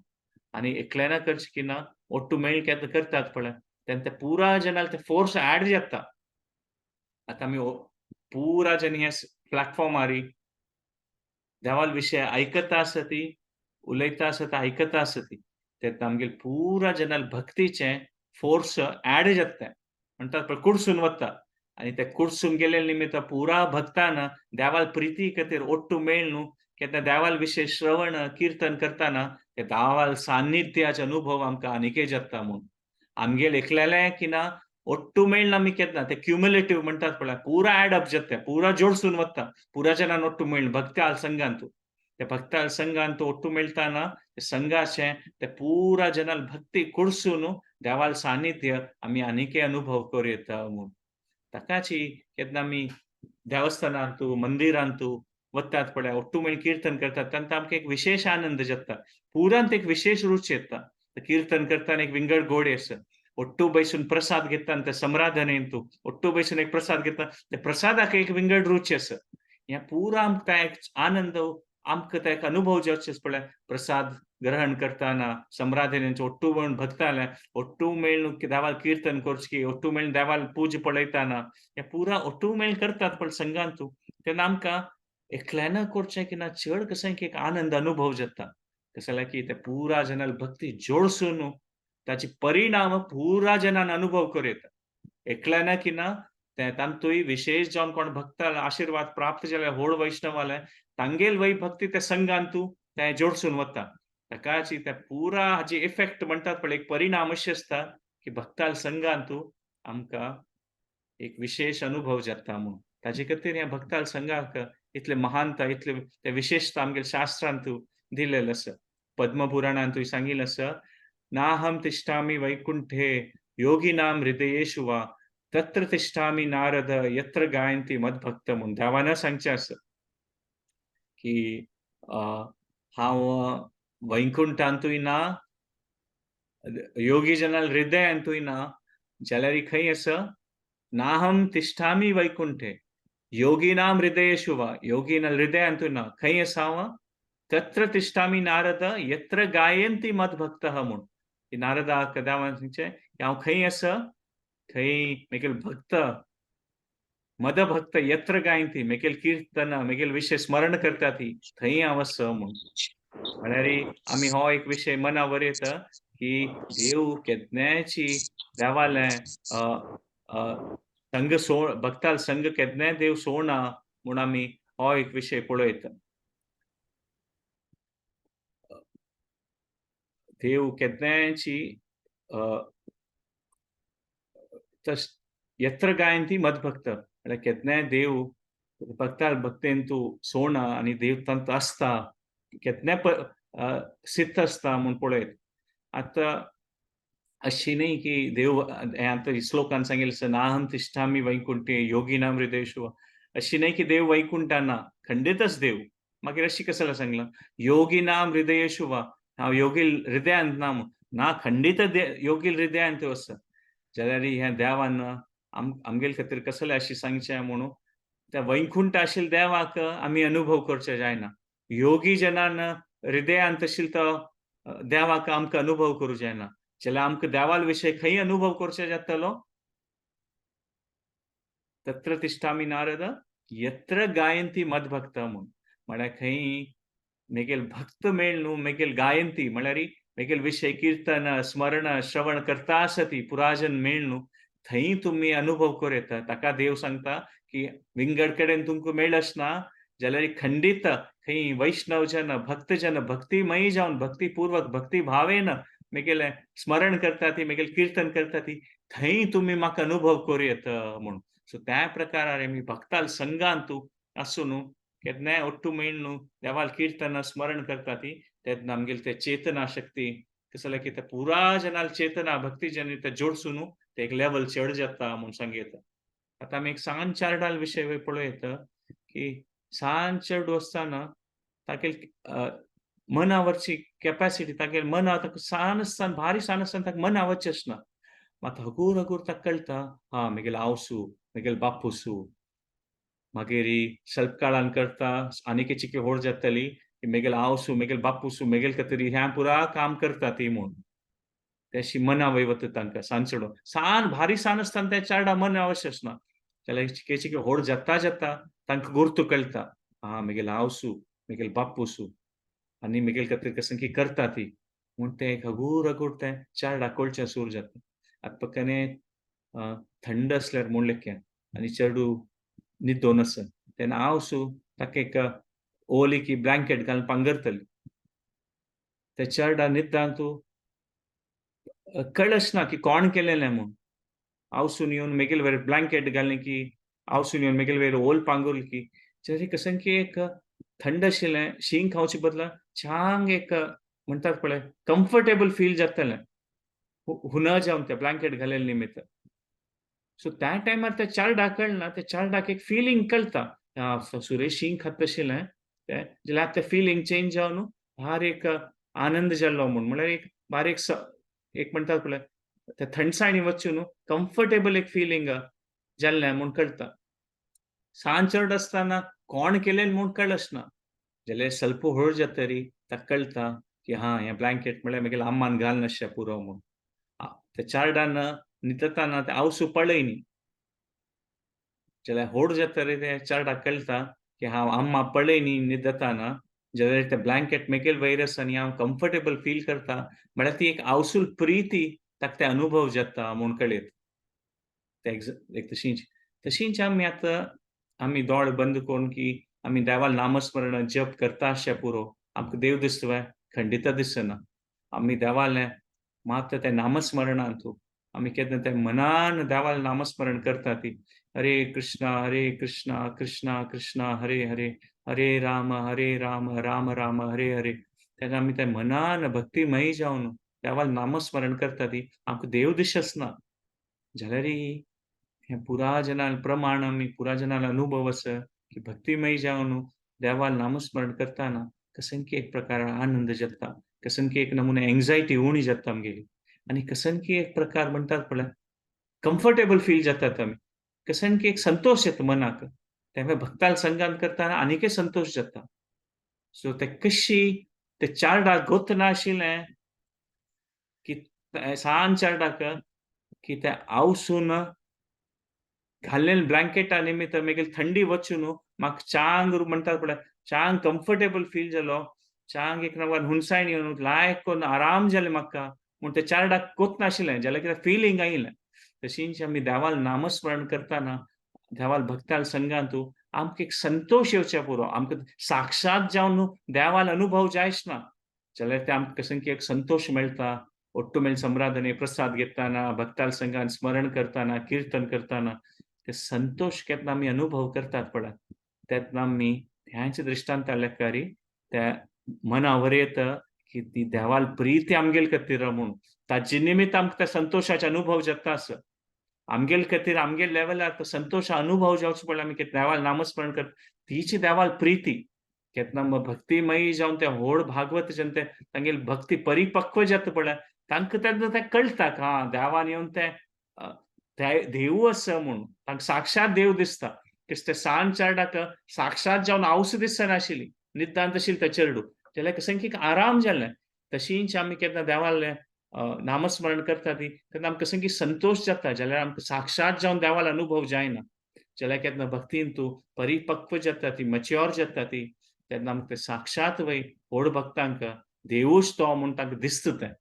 आनी एकल्याना करचें की ना, ಒಟ್ಟು मेळ केन्ना करतात पळय तेन्ना ते पुरा जनाल ते फोर्स ऍड जाता. आतां आमी पुरा जन हे प्लॅटफॉर्मारी देवाल विशय आयकता आसा, ती उलयता आसा, ते आयकता आसा, ती तेन्ना आमगेले पुरा जनाल भक्तीचें फोर्स ऍड जाता म्हणटात पळय, कुडसून वता. आनी ते कुडसून गेल्ले निमित्त पुरा भक्तान देवाल प्रिती खातीर ಒಟ್ಟು मेळ न्हू केन्ना देवाल विशय श्रवण किर्तन करतना ते देवाल सान्निध्याचे अनुभव आमकां आनीकय जाता म्हूण. आमगेले एकल्याले की ना ಒಟ್ಟು मेळना आमी केन्ना ते क्युमुलेटिव्ह म्हणटात पळय, पुरा ऍड अप जाता, पुरा जोडसून वता. पुरा जनान ಒಟ್ಟು मेळ भक्ताल संघांतू, ते भक्ताल संघांतू ಒಟ್ಟು मेळटाना संघाचे ते पुरा जनाल भक्ती कुडसून देवाल सान्निध्य आमी आनीकय अनुभव करूं येता म्हूण. ताकाची केन्ना आमी देवस्थानांतू मंदिरांतू वतात पळय, ಒಟ್ಟು मेळ किर्तन करतात तेन्ना आमकां एक विशेष आनंद जाता, पुरांत एक विशेष रुची येता. कीर्तन करतना एक विंगड गोडी आसा. ಒಟ್ಟು ಬಯसून प्रसाद घेता ते समराधनेंतू ಒಟ್ಟು ಬಯसून एक प्रसाद घेता, ते प्रसादाक एक विंगड रुची आसा. ह्या पुरा आमकां एक आनंद, आमकां तो एक अनुभव जावचे पळय प्रसाद ग्रहण करतना समराधनेचो ಒಟ್ಟು मेळून भक्ताले ಒಟ್ಟು मेळून देवाल कीर्तन करची, ಒಟ್ಟು मेळून देवाल पूजा पळयतना, हे पुरा ಒಟ್ಟು मेळ करतात पळय संघांतू, तेन्ना आमकां एकल्यान करचें की ना चड कशें की एक आनंद अनुभव जाता. कशें जाल्यार की ते पुरा जनाल भक्ती जोडसून ताचे परिणाम पुरा जनान अनुभव करूं येता. एकल्यान की ना ते तांतूय विशेष जावन कोण भक्ताल आशिर्वाद प्राप्त जाल्यार व्हड वैष्णवाले तांगेल वय भक्ती ते संघांतू ते जोडसून वता. ताकाची ते पुरा हाची इफेक्ट म्हणटात पळय, एक परिणाम अशें आसता की भक्ताल संघांतू आमकां एक विशेष अनुभव जाता म्हूण. ताजे खातीर ह्या भक्ताल संघाक इतले महानता, इतले ते विशेषता आमगेले शास्त्रांतू दिलेलें आसा. पद्मपुराणांतूय सांगिल्लें आसा, नाहं तिष्ठामि वैकुंठे योगिनां हृदयेषु वा तत्र तिष्ठामि नारद यत्र गायन्ति मद्भक्त म्हूण. देवान सांगचें आसा की हांव वैकुंठांतूय ना, योगी जनाल हृदयांतूय ना, जाल्यार खंय आसा? नाहं तिष्ठामि वैकुंठे योगिनां हृदयेषु वा, योगिना हृदयांतूय ना, खंय आसा हांव? तत्र तिष्ठामि नारद यत्र गायन्ति मद्भक्तः म्हूण. नारदाक देवान सांगचें की हांव खंय आसा? थंय म्हगेले भक्त, मदभक्त यत्र गायन्ति, म्हगेले कीर्तन म्हगेले विशय स्मरण करता ती थंय हांव आसा म्हूण. म्हळ्यार आमी हो एक विशय मना बरयता की देव केन्नाची देवालें संग सो भक्ताल संग केन्नाय देव सोडना म्हूण आमी हो एक विशय पळयता. देव केन्नाची यत्र गायन्ति मद्भक्त म्हळ्यार केन्नाय देव भक्ताल भक्तेन तूं सोडना आनी देव तांत आसता, केन्नाय सिद्ध आसता म्हूण पळयत. आतां अशी न्ही की देव हें आतां श्लोकान सांगिल्लें आसा, नाहं तिष्ठामि वैकुंठे योगिनां हृदयेषु, अशी न्ही की देव वैकुंठान ना, खंडीतच देव. मागीर अशी कशें सांगलां योगिनां हृदयेषु वा, हांव योगी हृदयांत ना म्हूण ना, खंडीत योगी हृदयांत आसा. जाल्यार ह्या देवान आमगेले खातीर कसलें अशें सांगचें म्हणून त्या वैकुंठ आशिल्ल्या देवाक आमी अनुभव करचे जायना, योगी जनान हृदयांत आशिल्लो तो देवाक आमकां अनुभव करूं जायना. जाल्यार आमकां देवाल विशय खंय अनुभव करचे जातलो? तत्र तिष्ठामि नारद यत्र गायन्ति मद्भक्त म्हूण. म्हळ्यार खंय म्हगेल भक्त मेळ न्हू, म्हगेल गायन्ति म्हळ्यार म्हगेल विशय कीर्तन स्मरण श्रवण करता आसा ती पुराजन मेळ न्हू, थंय तुमी अनुभव करूं येता. ताका देव सांगता की विंगड कडेन तुमकां मेळच ना जाल्यार खंडीत खंय वैष्णव जन भक्तजन भक्तिमयी जावन भक्तिपूर्वक भक्ती भावेन मेगेलें स्मरण करता ती, मेगेलें किर्तन करता ती, थंय तुमी म्हाका अनुभव करूं येता म्हूण. सो त्या प्रकारार आमी भक्ताल संघान तूं आसूं न्हू, केन्नाय ओट्टू मेळ न्हू देवाल किर्तन स्मरण करता ती, तेन्ना आमगेले ते चेतना शक्ती कसं की ते पुरा जनाल चेतना भक्ती जन ते जोडसून न्हू ते एक लेवल चड जाता म्हूण सांगयता. आतां आमी एक सान चारडाल विशय पळयता की सान चेडूं आसतना तागेले मनावरची कॅपॅसिटी, तागेले मना ताका सान आसतना भारी सान आसतना ताका मना वचचें आसना. मात हगूर हगूर ताका कळटा, हा म्हगेलो आवसू, म्हगेलो बापूसू. मागीर स्वल्प काळान करता आनीक चिके व्हड जातली की म्हगेलो आवसू, म्हगेलो बापूसू म्हगेले खातीर ह्या पुरा काम करता ती म्हूण. तेशी मना वय वता तांकां सान चेडूं सान भारी सान आसतना त्या चेडा मन अवश्य आसना. जाल्यार चिके चिके व्हड जाता जाता तांकां गुर्तू कळटा, हा म्हगेलो आवसू, म्हगेलो बापूसू आनी म्हगेले खातीर कसं की करता ती म्हूण तें एक हगूर हगूर तें चेडा कळचें सूर जाता. आतां पक्काने थंड आसल्यार म्हूण लेख्या आनी चेडूं न्हिदोन आसा तेन्ना आवसू ताका एक ओली की ब्लँकेट घालून पांगरतली. त्या चेडा न्हिदांतू कळच ना की कोण केलेलें म्हूण. आवसून येवन मेगेले वयर ब्लँकेट घालें की, आवसून येवन मेगेले वयर ओल पांगुरली की, जरी कसं की एक थंड आशिल्लें शीं खावचे बदला चांग एक म्हणटात पळय कम्फर्टेबल फील जातलें हुना जावन तें ब्लँकेट घालेलें निमित्त. सो त्या टायमार ते चेरडाक कळना, ते चेरडाक एक फिलींग कळटा, सुरेश शीं खात आशिल्लें तें जाल्यार तें फिलींग चेंज जावन भार एक आनंद जाल्लो म्हूण. म्हणल्यार एक बारीक एक म्हणटात पळय ते थंडसाणी वचून कम्फर्टेबल एक फिलींग जाल्लें म्हूण कळटा. सान चेडो आसतना कोण केलें म्हूण कळच ना, जाल्यार स्वल्प व्हड जातरी ताका कळटा की हा हें ब्लँकेट म्हळ्यार म्हगेल्या अम्मान घाल नासचें पुरो म्हूण. त्या चेरडान न्हिदताना तें आवसू पळय न्ही, जाल्यार व्हड जातरी तें चेरडाक कळटा की हांव अम्मा पळय न्ही न्हिदताना, जाल्यार तें ब्लँकेट म्हगेले वयर आसा आनी हांव कम्फर्टेबल फील करता, म्हळ्यार ती एक आवसूल प्रिती ताका ते अनुभव जाता म्हूण कळयता. ते एक तशींच तशींच आमी आतां आमी दोळे बंद करून की आमी देवाल नामस्मरण जप करता आसचें पुरो, आमकां देव दिसता व्हय? खंडिता दिसना. आमी देवालें मात्र तें नामस्मरणांतू आमी केन्ना तें मनान देवाल नामस्मरण करता ती, हरे कृष्णा हरे कृष्णा कृष्णा कृष्णा हरे हरे, हरे राम हरे राम राम राम हरे हरे, तेन्ना आमी तें मनान भक्तिमयी जावन देवाल नामस्मरण करता ती, आमकां देव दिसच ना. जाल्यार हें पुरा जनान प्रमाण आमी पुरा जनान अनुभव आसा की भक्तिमयी जावन देवाल नामस्मरण करतना कसनकी की एक प्रकार आनंद जाता, कसनकी की एक नमुने एंग्जायटी उणी जाता आमगेली, आनी कसनकी एक प्रकार म्हणटात पळय कम्फर्टेबल फील जातात आमी, कसनकी एक संतोश येता मनाक. तेन्ना भक्ताल संगान करतना आनीकय संतोश जाता. सो ते कशी ते चारडाक गोत नाशिल्लें की सान चारडाक की ते आवसून घाल्लें ब्लँकेटा निमित्त मागीर थंडी वचून म्हाका चांग म्हणटात पळय चांग कम्फर्टेबल फील जालो, चांग एक नवान हुनसाण येवन लायक करून आराम जालें म्हाका म्हूण ते चारडाक कोत नाशिल्लें, जाल्यार कितें फिलींग आयिल्लें. तशींच आमी देवाल नामस्मरण करतना देवाल भक्ताल संगांतू आमकां एक संतोश येवचे पुरो, आमकां साक्षात जावन देवाल अनुभव जायच ना जाल्यार ते आमकां कसं की एक संतोश मेळटा. ಒಟ್ಟು ಮೇಲೆ ಸಮರಾಧನೆ प्रसाद घेताना भक्ताल संगान स्मरण करताना कीर्तन करताना ते संतोष केन्ना आमी अनुभव करतात पळय, तेन्ना आमी ह्याच दृश्टांत लेखारी त्या मनावर येता की ती देवाल प्रीती आमगेल खातीर म्हूण, ताजे निमित्त आमकां त्या संतोशाचे अनुभव जाता आसा. आमगेल खातीर आमगेल लेवलार तो संतोश अनुभव जावचो पडल्यार आमी देवाल नामस्मरण करता तीची देवाल प्रीती केन्ना भक्तिमयी जावन ते व्हड भागवत जनते तांगेली भक्ती परिपक्व जाता पळय, तांकां तेन्ना तें कळटा हा देवान येवन तें देव आसा म्हूण, तांकां साक्षात देव दिसता. कितें ते सान चेरडाक साक्षात जावन आवस दिसनाशिल्ली, निदांत आशिल्लें तें चेडूं, जाल्यार कसं की आराम जालें. तशींच आमी केन्ना देवालें नामस्मरण करता ती तेन्ना आमकां कसं की संतोश जाता, जाल्यार आमकां साक्षात जावन देवालो अनुभव जायना. जाल्यार केन्ना भक्तीन तूं परिपक्व जाता ती, मच्योर जाता ती, तेन्ना आमकां ते साक्षात वय व्हड भक्तांक देवूच तो म्हूण तांकां दिसता तें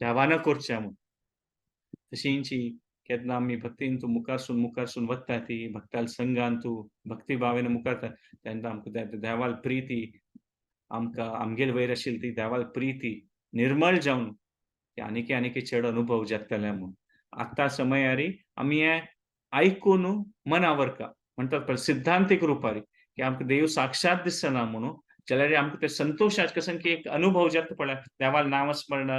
देवान करचें म्हूण. तशींच केन्ना आमी भक्तीन तूं मुखारसून मुखारसून वता ती भक्ताल संघान तूं भक्ती भावेन मुखार तेन्ना आमकां देवाल प्रिती आमकां आमगेल वयर आशिल्ली ती देवाल प्रिती निर्मळ जावन आनीक आनीक चड अनुभव जातले म्हूण. आतां समयारी आमी हें आयकून मनावर का म्हणटात पळय सिद्धांतीक रुपारी की आमकां देव साक्षात दिसना म्हणून, जाल्यार आमकां ते संतोशाच कसं की एक अनुभव जाता पळय देवाल नामस्मरण,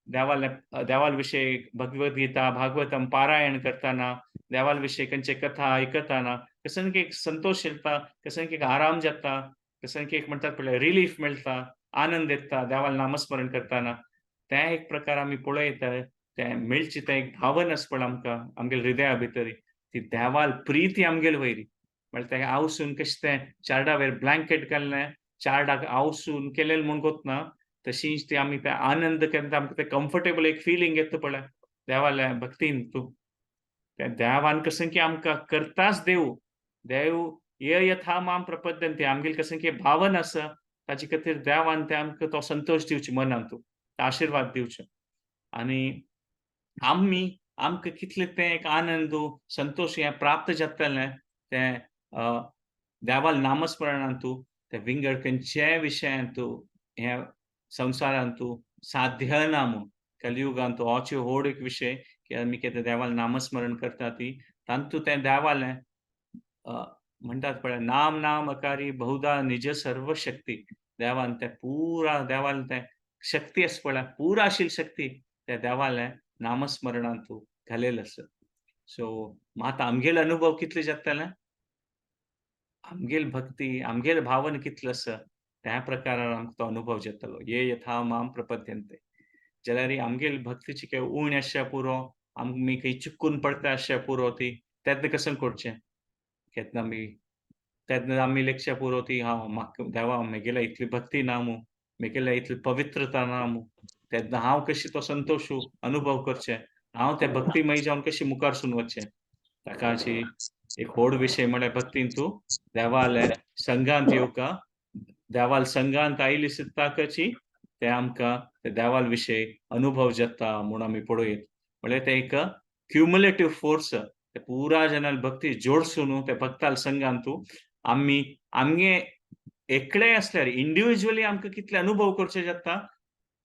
देवाल देवाल विशय भगवद्गीता भागवतम पारायण करताना, देवाल विशय खंयचे कथा आयकताना कसं की एक संतोष येता, कसं की एक आराम जाता, कसं की एक म्हणटात पळय रिलीफ मेळटा, आनंद येता देवाल नामस्मरण करताना. ते एक प्रकार आमी पळयता ते मेळची तें एक भावन आसा पळय आमकां आमगेले हृदया भितर ती देवाल प्रिती आमगेले वयरी. म्हळ्यार तेका आवसून कशें तें चारडा वयर ब्लँकेट घाललें, चारडाक आवसून केलेलें म्हूण कोतना तशीच ती आमी ते आनंद केन्ना आमकां तें कम्फर्टेबल एक फिलींग येता पळय देवाल्या भक्तीन तूं त्या देवान कसं की आमकां करताच देव देव ये यथा माम प्रपद्यन्ते आमगेले कसं की भावन आसा ताजे खातीर देवान ते आमकां तो संतोश दिवचे मनान तूं आशिर्वाद दिवचे. आनी आमी आमकां कितले तें एक आनंद संतोश हें प्राप्त जातलें तें देवाल नामस्मरणान तूं ते विंगड खंयच्याय विशयान तूं ह्या संवसारान तूं साध्य ना म्हूण. कलियुगान तूं होच व्हड एक विशय की आमी कितें देवाल नामस्मरण करता ती तातूंत तें देवालें म्हणटात पळय नाम नाम अकारी बहुधा निज सर्व शक्ती. देवान तें पुरा देवान तें शक्ती आसा पळय पुरा आशिल्ली शक्ती त्या देवालें नामस्मरणान तूं घालेलें आसा. सो मात आमगेलो अनुभव कितले जातले, आमगेल भक्ती आमगेल भावन कितलें आसा त्या प्रकारान आमकां तो अनुभव जातलो. ये यथा माम प्रपद्यन्ते. जाल्यार आमगेल भक्तीची काय उण आसच्या पुरो, आमी खंय चुकून पडटा आसच्या पुरो ती तेन्ना कसं करचें, केन्ना आमी तेन्ना आमी लेखच्या पुरो ती हांव म्हाका देवा म्हगेल्या इतली भक्ती ना मू, म्हगेल्या इतली पवित्रता ना मू, तेन्ना हांव कशी तो संतोश अनुभव करचें, हांव त्या भक्तिमय जावन कशी मुखार सून वचचें. ताका अशी एक व्हड विशय म्हळ्यार भक्तीन तूं देवाले संघांत येवका, देवाल संघांत आयली सुद्दां ते आमकां ते देवाल विशय अनुभव जाता म्हूण आमी पळोवयेत. म्हळ्यार ते एक क्युमुलेटीव फोर्स ते पुरा जनाल भक्ती जोडसून ते भक्ताल संघांत तूं आमी आमगे एकले आसल्यार इंडिविज्युअली आमकां कितले अनुभव करचे जाता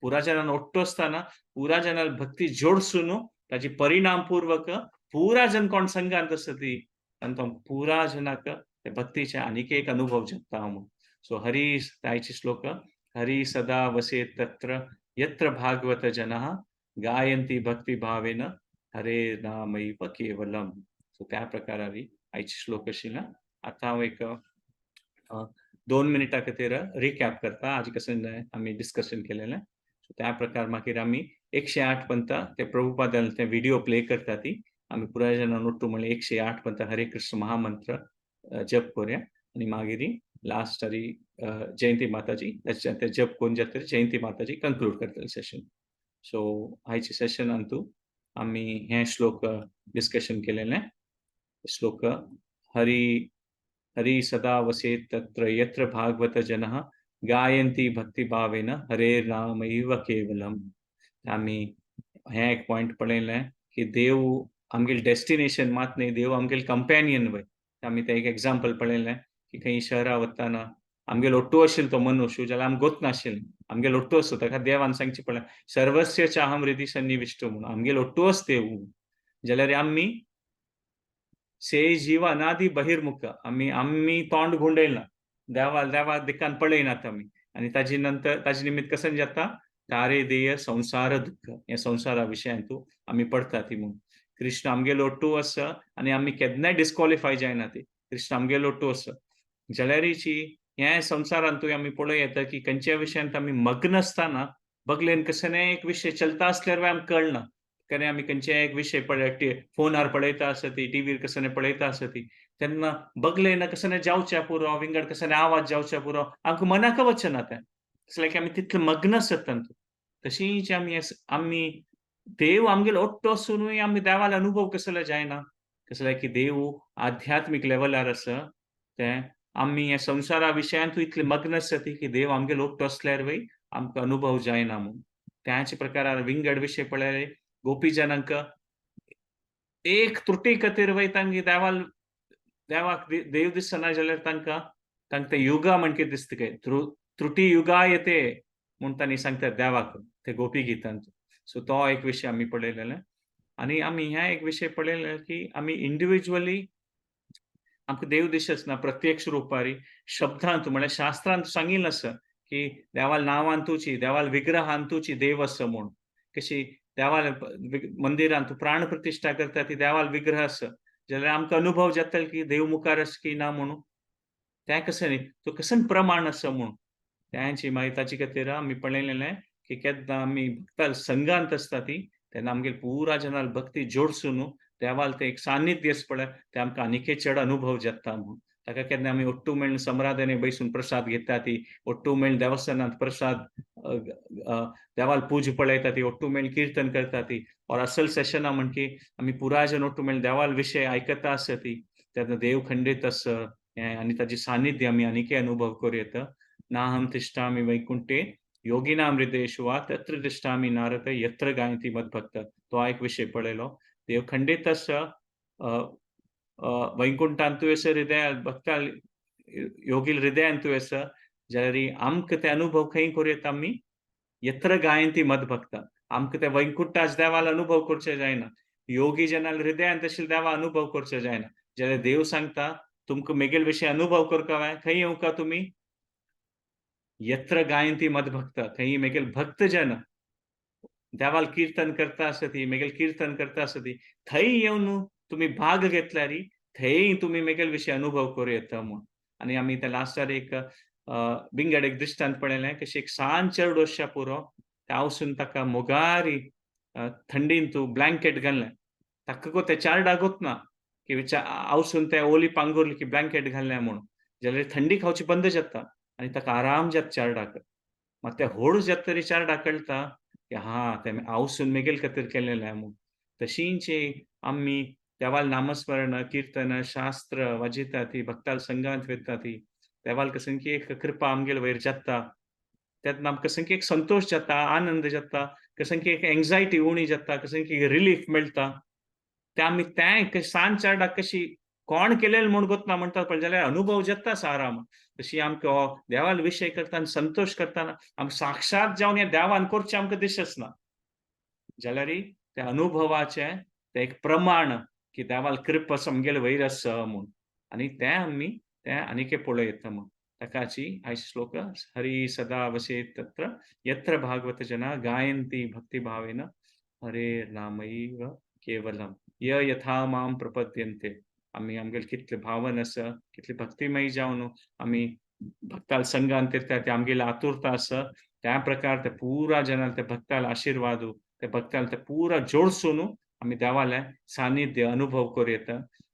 पुरा जनान ओट्टो आसतना पुरा जनाल भक्ती जोडसून ताजी परिणामपूर्वक पुरा जन कोण संघांत आसा ती आनी तो पुरा जनाक ते भक्तीचे आनीक एक अनुभव जाता म्हूण. सो हरी तायचे श्लोक हरी सदा वसेत तत्र यत्र भागवत जनः गायंती भक्ती भावेन हरे नामैव केवलम. सो त्या प्रकारारी आयचे श्लोक आशिल्ले. आतां हांव एक 2 मिनटां खातीर रिकॅप करता आज कशें आमी डिस्कशन केलेलें. सो त्या प्रकार मागीर आमी 108 पंत ते प्रभुपादान ते व्हिडिओ प्ले करता ती आमी पुराय जाणां नोट्टू म्हणलें 108 पंत हरे कृष्ण महामंत्र जप करूया. आनी मागीर लास्ट हरी जयंती माताजी ते जप करून जातरी जयंती माताजी कंक्लूड करतले सेशन. सो आयचे सेशनान तूं आमी हें श्लोक डिस्कशन केलेलें. श्लोक हरी हरी सदा वसेत तत्र यत्र भागवत जनः गायंती भक्ती भावेन हरे नामैव केवलम. आमी हें एक पॉयंट पळयलें की देव आमगेले डेस्टिनेशन मात न्ही, देव आमगेले कंपॅनियन वय. आमी तें एक एग्जाम्पल पळयलें की खंय शहरा वतना आमगेलो ओट्टू आशिल्लो तो मनुष्य जाल्यार आमकां गोत नाशिल्लें, आमगेलो ओट्टू आसतो ताका देवान सांगचें पडलें सर्वस्य चाहम हृदि सन्निविष्टो म्हणून आमगेलो ओट्टू आस देव. जाल्यार आमी से जीव अनादि बहिर्मुख आमी आमी तोंड घुंवडयलां देवा देवा दिकान पळयनात आमी. आनी ताजे नंतर ताजे निमित्त कशें जाता तारे देय संवसार दुःख ह्या संवसारा विशयान तूं आमी पडटा ती म्हूण. कृष्ण आमगेलो ओट्टू आसा आनी आमी केन्नाय डिस्क्वॉलिफाय जायना ती कृष्ण आमगेलो ओट्टू आसा. जाल्यारीची ह्या संवसारांत तूं आमी पळोवं येता की खंयच्या विशयांत आमी मग्न आसतना बगलेन कसलेय एक विशय चलता आसल्यार आमकां कळना. केन्ना आमी खंयचेय एक विशय पळय फोनार पळयता आसती टिवीर कसले पळयता आसती तेन्ना बगलेन कसले जावच्या पुरो विंगड कसले आवाज जावच्या पुरो आमकां मनाक वचना तें कसलें की आमी तितले मग्न आसत तातूंत. तशीच आमी आमी देव आमगेलो ओट्टो आसुनूय आमी देवालो अनुभव कसलो जायना कसलें की देव आध्यात्मीक लेवलार आसा तें आमी ह्या संवसारा विशयांतूय इतले मग्न आसता की देव आमगेलो ओट्टो आसल्यार वय आमकां अनुभव जायना म्हूण. त्याच प्रकारान विंगड विशय पळयले गोपीजनांक एक त्रुटी खातीर वय तांगे देवाल देवाक देव दिसना जाल्यार तांकां तांकां ते युगा म्हणके दिसता काय त्रुटी युगा येते म्हूण तांणी सांगतात देवाक ते गोपी गितांत. सो तो एक विशय आमी पळयलेले. आनी आमी ह्या एक विशय पळयले की आमी इंडिविज्युअली आमकां देव दिसच ना प्रत्यक्ष रुपारी शब्दांत म्हळ्यार शास्त्रांत सांगिल्लें आसा की देवाल नांवान तुची देवाल विग्रहान तुची देव आसा म्हूण. कशी देवाल मंदिरांत प्राण प्रतिश्ठा करता ती देवाल विग्रह आसा जाल्यार आमकां अनुभव जातलो की देव मुखार आसा की ना म्हणून. तें कशें न्ही तो कशें प्रमाण आसा म्हूण तेंची मागीर ताचे खातीर आमी पळयलेलें की केन्ना आमी भक्ताल संघांत आसता ती तेन्ना आमगेर पुरा जनाल भक्ती जोडसून देवाल तें एक सान्निध्य आसा पळय तें आमकां आनीकय चड अनुभव जाता म्हूण. ताका केन्ना आमी ओट्टू मेळून समराधने बैसून प्रसाद घेता ती ओट्टू मेळून देवस्थानांत प्रसाद देवाल पूज पळयता ती ओट्टू मेळून किर्तन करता ती और असल सेशना म्हणकी आमी पुराय जण ओट्टू मेळून देवाल विशय आयकता आसा ती तेन्ना देव खंडीत आसा आनी ताजी सान्निध्य आमी आनीकय अनुभव करूं येता. नाहम तिष्ठामि वैकुंठे योगिनाम हृदयेषु वा तत्र तिष्ठामि नारद यत्र गायन्ति मद्भक्त. तो एक विशय पळयलो. देव खंडीत आसा वैकुंठांतूय आसा हृदय भक्ता योगील हृदयांतूय आसा जाल्यार आमकां ते अनुभव खंय करूं येता आमी यत्र गायन्ति मद्भक्त. आमकां ते वैकुंठाच देवाल अनुभव करचे जायना, योगी जनाल हृदयांत आशिल्ले देवा अनुभव करचे जायना. जाल्यार देव सांगता तुमकां मेगेल विशय अनुभव करका जाय खंय येवका तुमी यत्र गायन्ति मद्भक्त. खंय मेगेल भक्तजन देवाल कीर्तन करता आसती मेगेल कीर्तन करता आसती थंय येवन तुमी भाग घेतल्यार थंय तुमी मेगेल विशय अनुभव करूं येता म्हूण. आनी आमी त्या लास्टार एक विंगड एक दृश्टांत पळयलें कशी एक सान चेडो आसच्या पुरो त्या आवसून ताका मोगारी थंडीन तूं ब्लँकेट घाललें ताका गो ते चार डागोत ना की आवसून ते ओली पांगुरली की ब्लँकेट घाललें म्हूण जाल्यार थंडी खावची बंद जाता आनी ताका आराम जाता चार डाक. मात ते होड जाता तरी चार डाक कळटा की हा तें आवसून मेगेल खातीर केलेलें म्हूण. तशींच आमी देवाल नामस्मरण कीर्तन शास्त्र वाजयता ती भक्ताल संघांत वयता ती देवाल कसं की एक कृपा आमगेल वयर जाता तेन्ना आमकां कसं की एक संतोश जाता आनंद जाता कसं की एक एंग्जायटी उणी जाता कसं की रिलीफ मेळटा. ते आमी तें सान चारडाक कशी कोण केलेलें म्हूण गोतना म्हणटात पळय जाल्यार अनुभव जाता साराम. तशी आमकां हो देवाल विशय करतना संतोश करतना आमकां साक्षात जावन ह्या देवान करचें आमकां दिसच ना जाल्यार त्या अनुभवाचें तें एक प्रमाण की देवाल कृपा आमगेले वयर आसा म्हूण. आनी तें आमी तें आनीकय पळयता म्हूण. ताकाची आयज श्लोक हरी सदा वसेत तत्र यत्र भागवत जना गायन्ति भक्तिभावेन हरे नामैव केवलम य यथा मां प्रपद्यन्ते. आमी आमगेले कितले भावन आसा कितले भक्तिमय जावन आमी भक्ताल संघान येता ते आमगेली आतुरता आसा त्या प्रकार ते पुरा जनाल ते भक्ताल आशिर्वादू ते भक्ताल ते पुरा जोडसून आमी देवाले सानिध्य अनुभव करूं येता.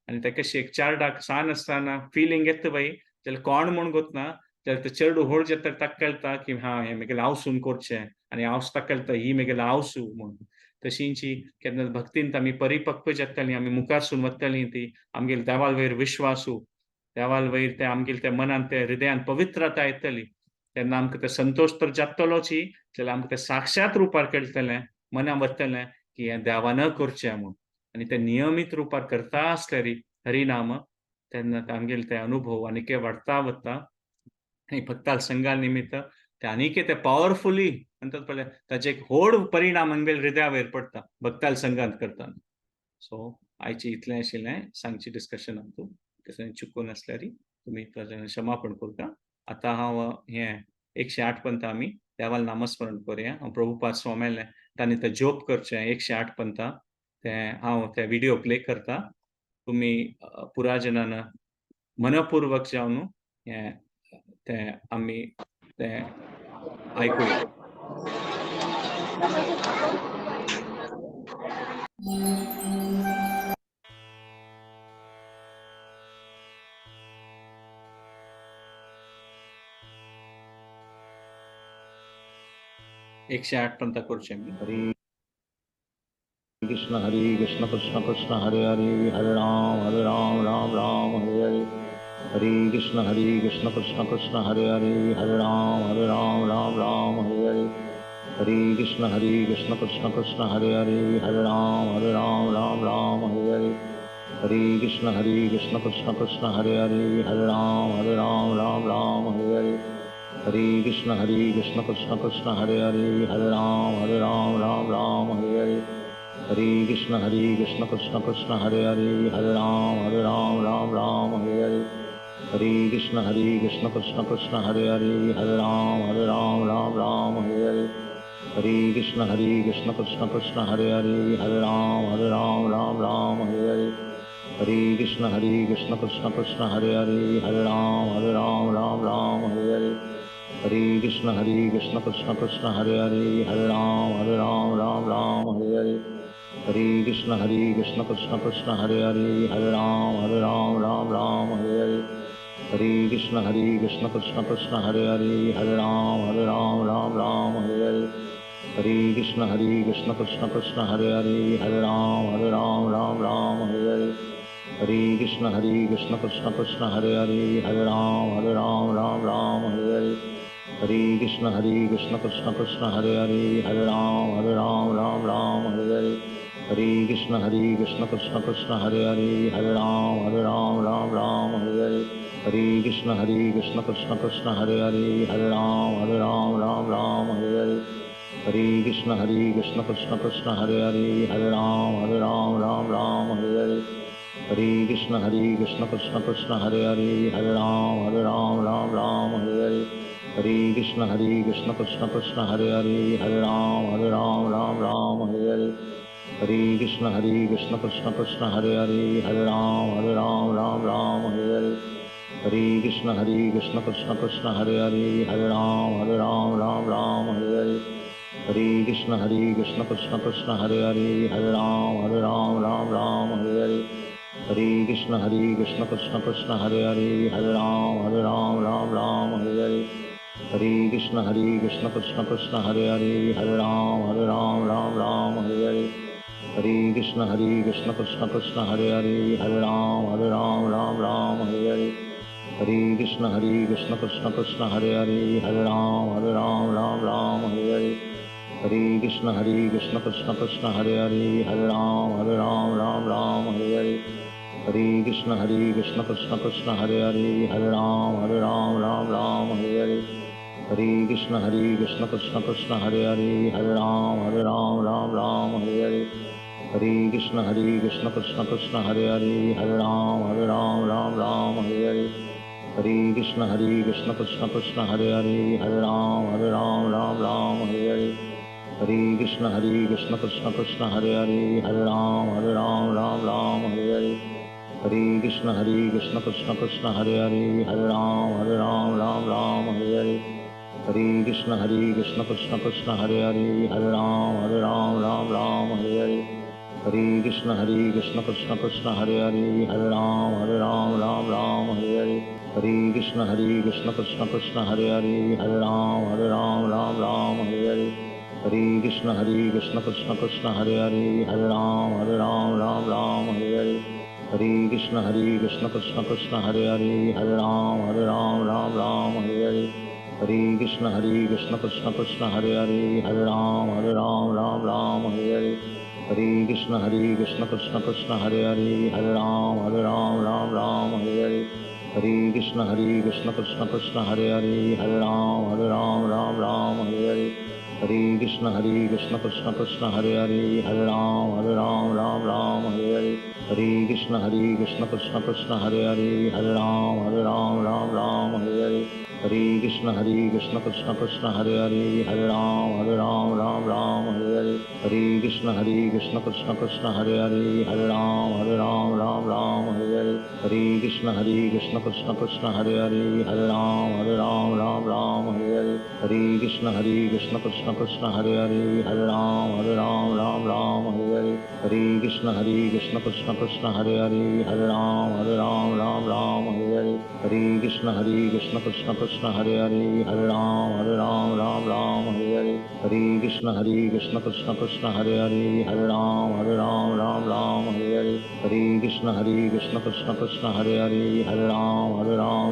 आनी ते कशी एक चार डाक सान आसतना फिलींग येता बाई जाल्यार कोण म्हूण गोतना जाल्यार ते चेडू व्हड जाता ताका कळटा की हा हें मेगेलें आवसून करचें आनी आवस ताका कळटा ही मेगेलें आवसू म्हूण. तशींची केन्ना भक्तींत आमी परिपक्व जातलीं आमी मुखारसून वतलीं ती आमगेले देवाल वयर विश्वासू देवाल वयर ते आमगेले त्या मनांत ते हृदयान पवित्रता येतली तेन्ना आमकां ते संतोश तर जातलोच जाल्यार आमकां ते साक्षात रुपार कळटलें मनां वतलें की हें देवान करचें म्हूण. आनी ते नियमीत रुपार करता आसल्यार हरिनाम तेन्ना आमगेले ते अनुभव आनीकय वाडता वता आनी भक्ताल संघा निमित्त ते आनीकय ते पावरफुली म्हणटात पळय ताचे एक व्हड परिणाम आमगेले हृदया वयर पडटा भक्ताल संघांत करतना. सो आयचे इतलें आशिल्लें सांगची डिस्कशन आमकां कसलें चुकून आसल्यार तुमी क्षमापण करता. आतां हांव हें 108 पंथ आमी देवाल नामस्मरण करुया. हांव प्रभुपाद स्वाम्यालें तांणी ते जोप करचें 108 पंथा तें हांव ते विडियो प्ले करता. तुमी पुरा जनान मनपूर्वक जावन हें तें आमी तें आयकुया. 108 पंथा करचें आमी. हरे कृष्ण कृष्ण कृष्ण हरे हरे हरे राम राम राम हरे हरे. हरे Krishna Krishna Krishna Hare Hare Hare Ram Ram Ram Hare Hare. Hare Krishna Krishna Krishna Hare Hare, Hare Ram Ram Ram Hare Hare. Hare Krishna Krishna Krishna Hare Hare, Hare Ram Ram Ram Hare Hare. Hare Krishna Krishna Krishna Hare Hare, Hare Ram Ram Hare Hare. Hare Krishna Krishna Krishna Hare Hare, Hare Ram Ram Hare Hare. Hare Krishna Krishna Krishna Hare Hare, Hare Ram Ram Hare Hare. Hare Krishna Krishna Krishna Hare Hare, Hare Ram Ram Hare Hare. Hare Krishna Krishna Krishna Hare Hare, Hare Ram Ram Hare Hare. Hare Krishna Krishna Krishna Hare Hare, Hare Ram Ram Hare Hare. Hare Krishna Krishna Krishna Hare Hare, Hare Ram Ram Hare Hare. Hare Krishna Krishna Krishna Hare Hare, Hare Ram Ram Hare Hare. Hare Krishna Krishna Krishna Hare Hare, Hare Ram Ram Hare Hare. Hare Krishna Krishna Krishna Hare Hare, Hare Ram Ram Hare Hare. Hare Krishna Krishna Krishna Hare Hare, Hare Ram Ram Hare Hare. Hare Krishna Krishna Krishna Hare Hare, Hare Ram Ram Hare Hare. Hare Krishna Krishna Krishna Hare Hare, Hare Ram Ram Hare Hare. Hare Krishna Krishna Krishna Hare Hare, Hare Ram Ram Hare Hare. Hare Krishna Krishna Krishna Hare Hare, Hare Ram Ram Hare Hare. Hare Krishna Krishna Krishna Hare Hare, Hare Ram Ram Hare Hare. Hare Krishna Krishna Krishna Hare Hare, Hare Ram Ram Hare Hare. Hare Krishna Krishna Krishna Hare Hare, Hare Ram Ram Hare Hare. Hare Krishna Krishna Krishna Hare Hare, Hare Ram Ram Hare Hare. Hare Krishna Krishna Krishna Hare Hare, Hare Ram Ram Hare Hare. Hare Krishna Krishna Krishna Hare Hare, Hare Ram Ram Hare Hare. Hare Krishna Krishna Krishna Hare Hare, Hare Ram Ram Hare Hare. Hare Krishna Krishna Krishna Hare Hare, Hare Ram Ram Hare Hare. Hare Krishna Krishna Krishna Hare Hare, Hare Ram Ram Hare Hare. Hare Krishna Krishna Krishna Hare Hare, Hare Ram Ram Hare Hare. Hare Krishna Krishna Krishna Hare Hare, Hare Ram Ram Hare Hare. Hare Krishna Krishna Krishna Hare Hare, Hare Ram Ram Hare Hare. Hare Krishna Krishna Krishna Hare Hare, Hare Ram Ram Hare Hare. Hare Krishna Krishna Krishna Hare Hare, Hare Ram Ram Hare Hare. Hare Krishna Krishna Krishna Hare Hare, Hare Ram Ram Hare Hare. Hare Krishna Krishna Krishna Hare Hare, Hare Ram Ram Hare Hare. Hare Krishna Krishna Krishna Hare Hare, Hare Ram Ram Hare Hare. Hare Krishna Krishna Krishna Hare Hare, Hare Ram Ram Hare Hare. Hare Krishna Krishna Krishna Hare Hare, Hare Ram Ram Hare Hare. Hare Krishna Krishna Krishna Hare Hare, Hare Ram Ram Hare Hare. Hare Krishna Krishna Krishna Hare Hare, Hare Ram Ram Hare Hare. Hare Krishna Krishna Krishna Hare Hare, Hare Ram Ram Hare Hare. Hare Krishna Krishna Krishna Hare Hare, Hare Ram Ram Hare Hare. Hare Krishna Krishna Krishna Hare Hare, Hare Ram Ram Hare Hare. Hare Krishna Krishna Krishna Hare Hare, Hare Ram Ram Hare Hare. Hare Krishna Krishna Krishna Hare Hare, Hare Ram Ram Hare Hare. Hare Krishna Krishna Krishna Hare Hare, Hare Ram Ram Hare Hare. Hare Krishna Krishna Krishna Hare Hare, Hare Ram Ram Hare Hare. Hare Krishna Krishna Krishna Hare Hare, Hare Ram Ram Hare Hare. Hare Krishna Krishna Krishna Hare Hare, Hare Ram Ram Hare Hare. Hare Krishna Hare Krishna Krishna Krishna Hare Hare, Hare Ram Ram Ram Hare Hare. Hare Krishna Hare Krishna Krishna Krishna Hare Hare, Hare Ram Ram Hare Hare. Hare Krishna Hare Krishna Krishna Krishna Hare Hare, Hare Ram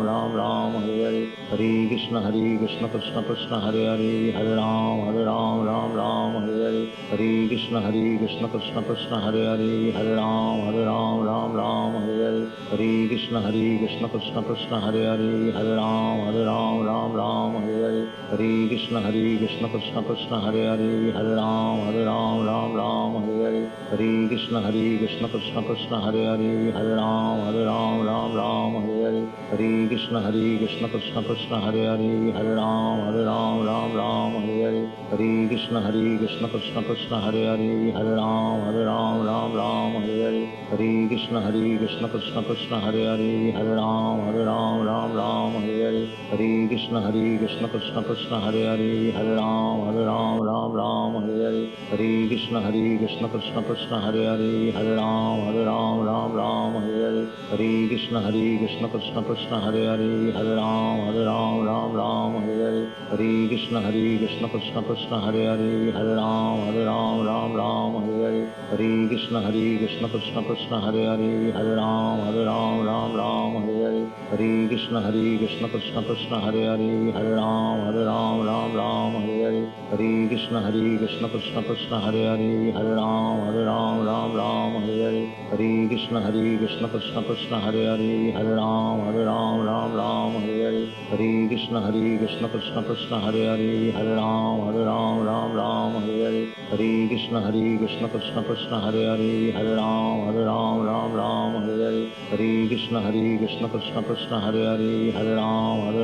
Ram Hare Hare. Hare Krishna Hare Krishna Krishna Krishna Hare Hare, Hare Ram Ram Hare Hare. Hare Krishna Hare Krishna Krishna Krishna Hare Hare, Hare Ram Ram Hare Hare. Hare Krishna Hare Krishna Krishna Krishna Hare Hare, Hare Ram Ram Hare Hare. Hare Krishna Hare Krishna Krishna Krishna Hare Hare, Hare Ram Ram Hare Hare. Hare Krishna Hare Krishna Krishna Krishna Hare Hare, Hare Ram Ram Hare Hare. Hare Krishna Hare Krishna Krishna Krishna Hare Hare, Hare Ram Ram Hare Hare. Hare Krishna Hare Krishna Krishna Krishna Hare Hare, Hare Ram Ram Hare Hare. Hare Krishna Hare Krishna Krishna Krishna Hare Hare, Hare Ram Ram Hare Hare. Hare Krishna Hare Krishna Krishna Krishna Hare Hare, Hare Ram Ram Hare Hare. Hare Krishna Hare Krishna Krishna Krishna Hare Hare, Hare Ram Ram Hare Hare. Hare Krishna Hare Krishna Krishna Krishna Hare Hare, Hare Ram Ram Hare Hare. Hare Krishna Hare Krishna Krishna Krishna Hare Hare, Hare Ram Ram Hare Hare. Hare Krishna Hare Krishna Krishna Krishna Hare Hare, Hare Ram Ram Hare Hare. Hare Krishna Hare Krishna Krishna Krishna Hare Hare, Hare Ram Ram Hare Hare. Hare Krishna Hare Krishna Krishna Krishna Hare Hare, Hare Ram Ram Hare Hare. Hare Krishna Hare Krishna Krishna Krishna Hare Hare, Hare Ram Ram Hare Hare. Hare Krishna Hare Krishna Krishna Krishna Hare Hare, Hare Ram Ram Hare Hare. Hare Krishna Hare Krishna Krishna Krishna Hare Hare, Hare Ram Ram Hare Hare. Hare Krishna Hare Krishna Krishna Krishna Hare Hare, Hare Ram Ram Hare Hare. Hare Krishna Hare Krishna Krishna Krishna Hare Hare, Hare Ram Ram Hare Hare. Hare Krishna Hare Krishna Krishna Krishna Hare Hare, Hare Ram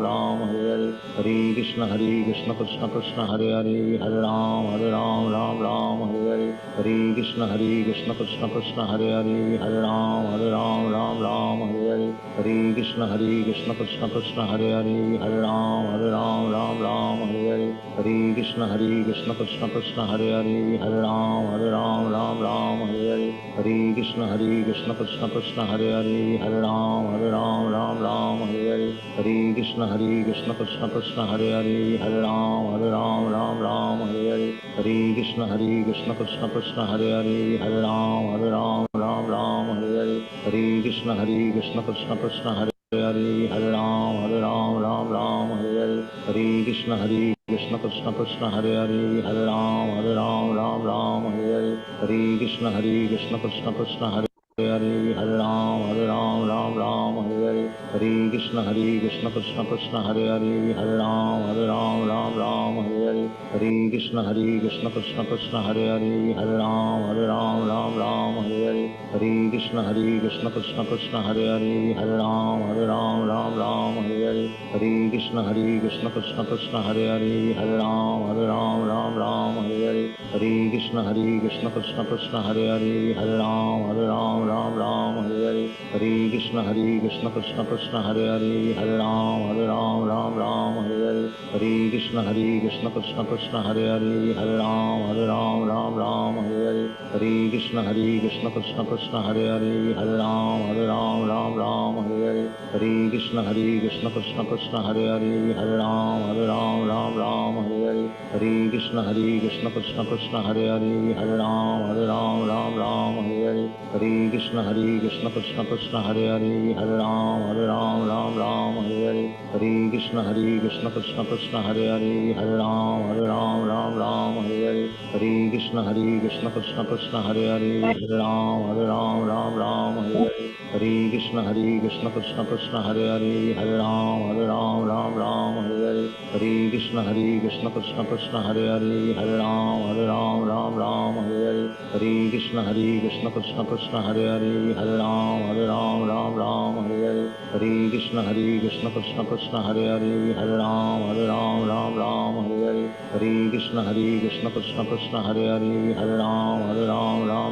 Ram Hare Hare. Hare Krishna Hare Krishna Krishna Krishna Hare Hare, Hare Ram Ram Hare Hare. Hare Krishna Hare Krishna Krishna Krishna Hare Hare, Hare Ram Ram Hare Hare. Hare Krishna Hare Krishna Krishna Krishna Hare Hare, Hare Ram Ram Hare Hare. Hare Krishna Hare Krishna Krishna Krishna Hare Hare, Hare Ram Ram Hare Hare. Hare Krishna Hare Krishna Krishna Krishna Hare Hare, Hare Ram Ram Hare Hare. Hare Krishna Hare Krishna Krishna Krishna Hare Hare, Hare Ram Ram Hare Hare. Hare Krishna Hare Krishna Krishna Krishna Hare Hare, Hare Ram Ram Hare Hare. Hare Krishna Hare Krishna Krishna Krishna Hare Hare, Hare Ram Ram Hare Hare. Hare Krishna Hare Krishna Krishna Krishna Hare Hare, Hare Ram Ram Hare Hare. Hare Krishna Hare Krishna Krishna Krishna Hare Hare, Hare Ram Ram Hare Hare. Hare Krishna Hare Krishna Krishna Krishna Hare Hare, Hare Ram Ram Hare Hare. Hare Krishna Hare Krishna Krishna Krishna Hare Hare, Hare Ram Ram Hare Hare. Hare Krishna Hare Krishna Krishna Krishna Hare Hare, Hare Ram Ram Hare Hare. Hare Krishna Hare Krishna Krishna Krishna Hare Hare, Hare Ram Ram Hare Hare. Hare Krishna Hare Krishna Krishna Krishna Hare Hare, Hare Ram Ram Hare Hare. Hare Krishna Hare Krishna Krishna Krishna Hare Hare, Hare Ram Ram Hare Hare. Hare Krishna Hare Krishna Krishna Krishna Hare Hare, Hare Ram Ram Hare Hare. Hare Krishna Hare Krishna Krishna Krishna Hare Hare, Hare Ram Ram Hare Hare. Hare Krishna Hare Krishna Krishna Krishna Hare Hare, Hare Ram Ram Hare Hare. Hare Krishna Hare Krishna Krishna Krishna Hare Hare, Hare Ram Ram Hare Hare. Hare Krishna Hare Krishna Krishna Krishna Hare Hare, Hare Ram Ram Hare Hare. Hare Krishna Hare Krishna Krishna Krishna Hare Hare, Hare Ram Ram Hare Hare. Hare Krishna Hare Krishna Krishna Krishna Hare Hare, Hare Ram Ram Hare Hare. Hare Krishna Hare Krishna Krishna Krishna Hare Hare, Hare Ram Ram Hare Hare. Hare Krishna Hare Krishna Krishna Krishna Hare Hare, Hare Ram Ram Hare Hare. Hare Krishna Hare Krishna Krishna Krishna Hare Hare, Hare Ram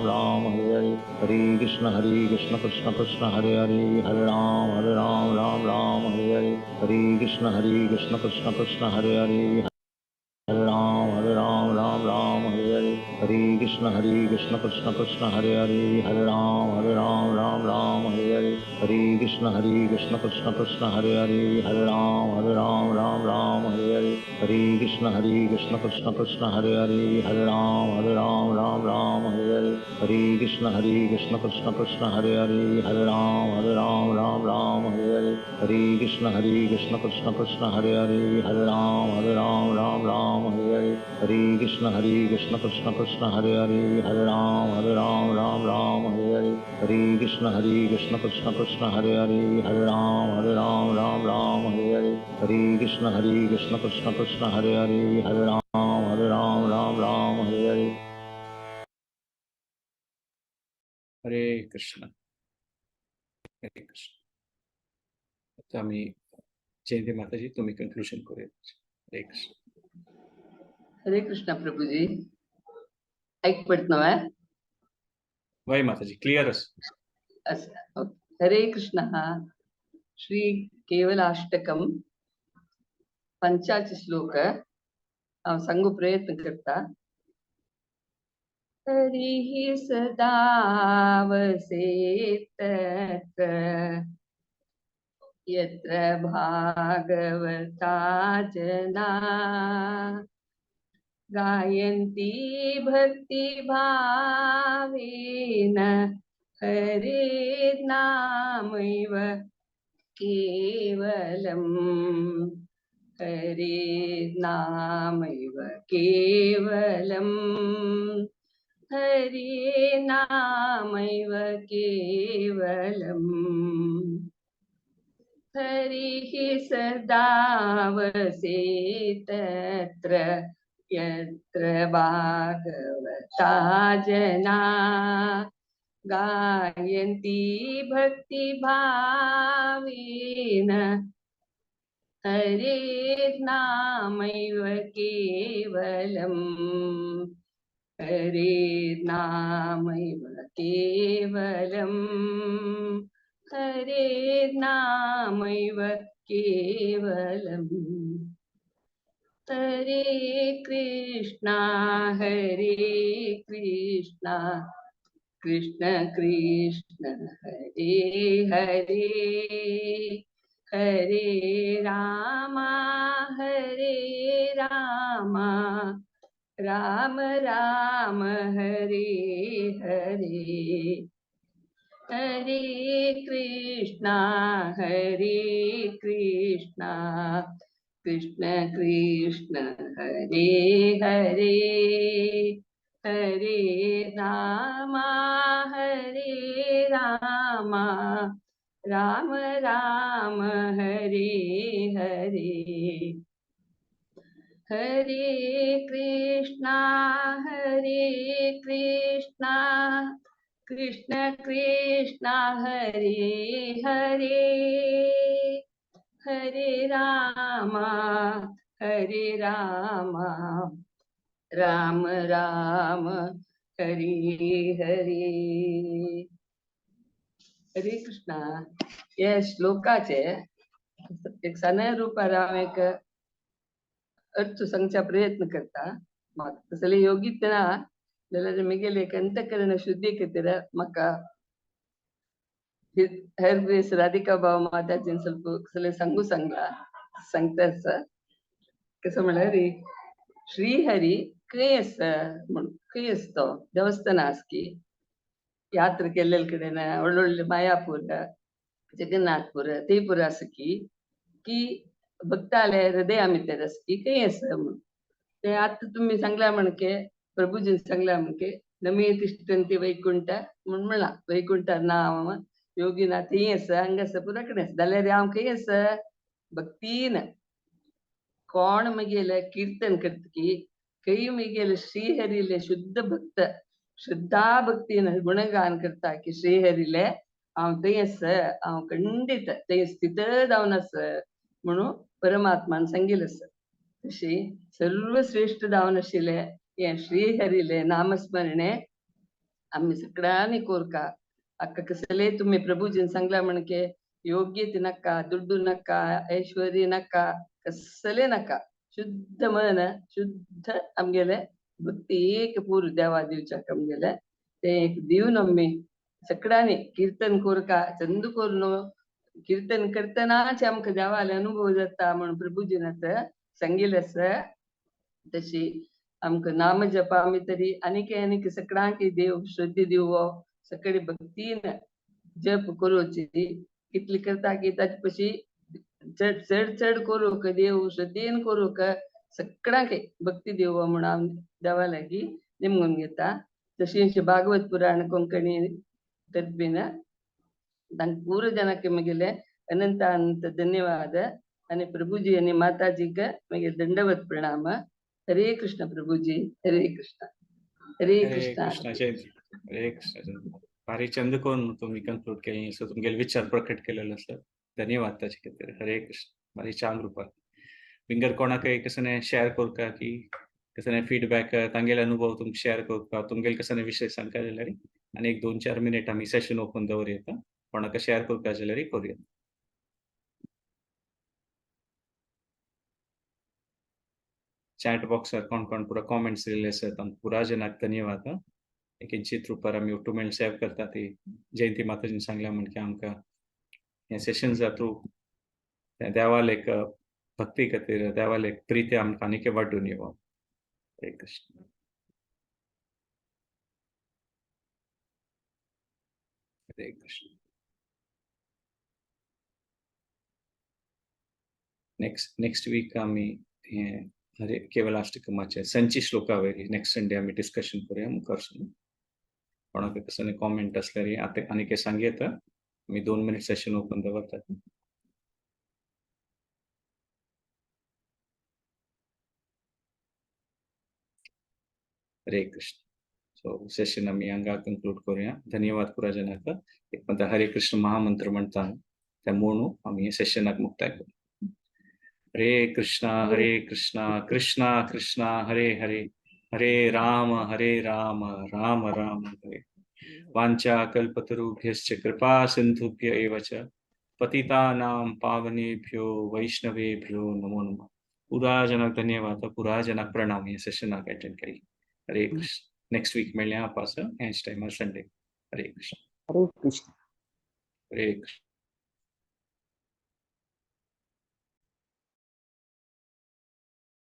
Ram Hare Hare. Hare Krishna Hare Krishna Krishna Krishna Hare Hare, Hare Ram Ram Hare Hare. Hare Krishna Hare Krishna Krishna Krishna Hare Hare. Hare Ram Hare Ram Ram Ram Hare Hare. Hare Krishna Krishna Krishna Hare Hare, Hare Ram Ram Ram Hare Hare. Hare Krishna Krishna Krishna Hare Hare, Hare Ram Ram Ram Hare Hare. Hare Krishna Krishna Krishna Hare Hare, Hare Ram Ram Hare Hare. Hare Krishna Krishna Krishna Hare Hare, Hare Ram Ram Hare Hare. Hare Krishna Krishna Krishna Hare Hare, Hare Ram Ram Hare Hare. Hare Krishna Krishna Krishna Hare Hare, Hare Ram Ram Hare Hare. Hare Krishna Krishna Krishna Hare Hare, Hare Ram Ram Hare Hare. Hare Krishna Krishna Krishna Hare Hare, Hare Ram Ram Hare Hare. Hare Krishna Hare Krishna. आता आम्ही जयंती माताजी तुम्ही conclusion करूया. हरे कृष्ण. हरे कृष्ण प्रभुजी, ऐक पडत नव्हे? वय माताजी, क्लिअर असं. हरे कृष्ण. श्री केवलाष्टकम पंचाच श्लोक हांव सांगू प्रयत्न करता. हरिः सदा वसेत् तत्र यत्र भागवता जना गायन्ति भक्तिभावेन हरेर्नामैव केवलम् हरेर्नामैव केवलम् हरेर्नामैव केवलम्. हरिः सदा वसेत् तत्र यत्र भागवता जना गायन्ति भक्तिभावेन हरेर्नामैव केवलम् हरेर्नामैव केवलम् हरेर्नामैव केवलम्. हरे कृष्णा हरे कृष्णा कृष्ण कृष्ण हरे हरे, हरे रामा हरे रामा राम राम हरे हरे. हरे कृष्णा हरे कृष्णा कृष्ण कृष्ण हरे हरे, हरे रामा हरे रामा राम राम हरे हरे. हरे कृष्णा हरे कृष्णा कृष्ण कृष्ण हरे हरे, हरे रामा हरे रामा राम राम हरे हरे. हरे कृष्णा. हे श्लोकाचे एक सण रूपार हांव एक अर्थ सांगचा प्रयत्न करता. म्हाका तसले योगीत ना जाल्यार म्हगेले एक अंतकरण शुद्धी खातीर म्हाका हर ग्रेस राधिका भाव माताजीन ಸ್ವಲ್ಪ कसले सांगू सांगला सांगता आसा. कसं म्हळ्यार श्रीहरी खंय आसा म्हूण, खंय आसा तो देवस्थान आसा की यात्रा केल्ले कडेन व्हडले व्हडले मायापूर जगन्नाथपूर तेपूर आसा की की भक्ताले हृदया भितर आसा की खंय आसा म्हूण. ते आतां तुमी सांगला म्हणके प्रभुजीन सांगला म्हणके नमे तिष्ठन्ति वैकुंठ म्हूण म्हणलां. वैकुंठार ना हांव योगी ना थंय आसा हांगा आसा पुरा कडेन आसा. जाल्यार हांव खंय आसा भक्तीन कोण म्हगेले कीर्तन करतकी खंय म्हगेले श्रीहरीले शुद्ध भक्त श्रद्धा भक्तीन गुणगान करता की श्रीहरीले हांव थंय आसा हांव खंडीत थंय स्थित जावन आसा म्हणून परमात्मान सांगिल्लें आसा. तशी सर्वश्रेश्ठ जावन आशिल्लें हें श्रीहरीले नामस्मरणे आमी सगळ्यांनी कोरका. अक्का कसले तुमी प्रभुजीन सांगला म्हणके योग्यते नाका दुड्डू नाका ऐश्वर्य नाका कसले नाका शुद्ध मन शुद्ध आमगेले भक्ती एक पूर देवा दिवच्याक आमगेले ते एक दिवन आमी सगळ्यांनी कीर्तन कोरका चंद करून कीर्तन करतनाच आमकां देवाले अनुभव जाता म्हणून प्रभुजीन आतां सांगिल्लें आसा. तशी आमकां नाम जपा आमी तरी आनीक आनीक सगळ्यांक देव श्रद्धे दिवो सगळे भक्तीन जप करूची कितली करता की ताचे पशी चड चड चड करूंक देव श्रद्धेन करूंक सगळ्यांक भक्ती दिवो म्हणून हांव देवा लागीं निमगून घेता. तशींच भागवत पुराण कोंकणी करपीन तांकां पूरा जनाक म्हगेले अनंत अनंत धन्यवाद आणि प्रभुजी आणि माताजीक म्हगे दंडवत प्रणाम. हरे कृष्ण प्रभुजी, हरे कृष्ण, हरे हरे कृष्ण. कृष्ण जयंती. हरे कृष्ण जयंती. भारी चंद करून तुम्ही कन्क्लूड केलेलं आसा, तुमगेले विचार प्रकट केलेलो आसा, धन्यवाद ताचे खातीर. हरे कृष्ण. भारी छान रुपार विंगर कोणाकय कसने शेअर करता की कसने फीडबॅक तांगेले अनुभव तुमकां शेअर करता, तुमगेले कसने विशय सांगता जाल्यार आनी एक 2-4 मिनिट आमी सेशन ओपन दवरता, कोणाक शेअर करता जाल्यार करूया. चॅट बॉक्सार कोण कोण पुरा कॉमेंट्स दिल्ले आसात तांकां पुरा जनाक धन्यवाद. एक किंचित रुपार आमी ऑटो मेल सेव करता ती जयंती माताजीन सांगल्या म्हण की आमकां हें सेशन जातू देवाल एक भक्ती खातीर देवाल एक प्रिती आमकां आनीक वाडून येवो. हरे कृष्ण. हरे कृष्ण. नेक्स्ट वीक आमी हें हरे केवलाष्टकमाचे संची श्लोका वयली नेक्स्ट संडे आमी डिस्कशन करूया मुखार सून. कोणाक कसले कॉमेंट आसल्यार आतां आनीक सांगयता. आमी 2 मिनिट सेशन ओपन दवरतात. हरे कृष्ण. सो सेशन आमी हांगा कंक्लूड करूया. धन्यवाद पुरा जनाक. एक म्हणटा हरे कृष्ण महामंत्र म्हणटा ते म्हणून आमी सेशनाक मुक्ताय करूया. हरे कृष्णा हरे कृष्णा कृष्णा कृष्णा हरे हरे, हरे राम हरे राम राम राम हरे. वाञ्छा कल्पतरुभ्यश्च कृपा सिन्धुभ्य एव च पतितानां पावनेभ्यो वैष्णवेभ्यो नमो नमः. पुरा जनाक धन्यवाद, पुरा जनाक प्रणाम हे सेशनाक अटेंड केली. हरे कृष्ण. नेक्स्ट वीक मेळया पास हेच टायमार संडे. हरे कृष्ण. हरे कृष्ण. हरे कृष्ण.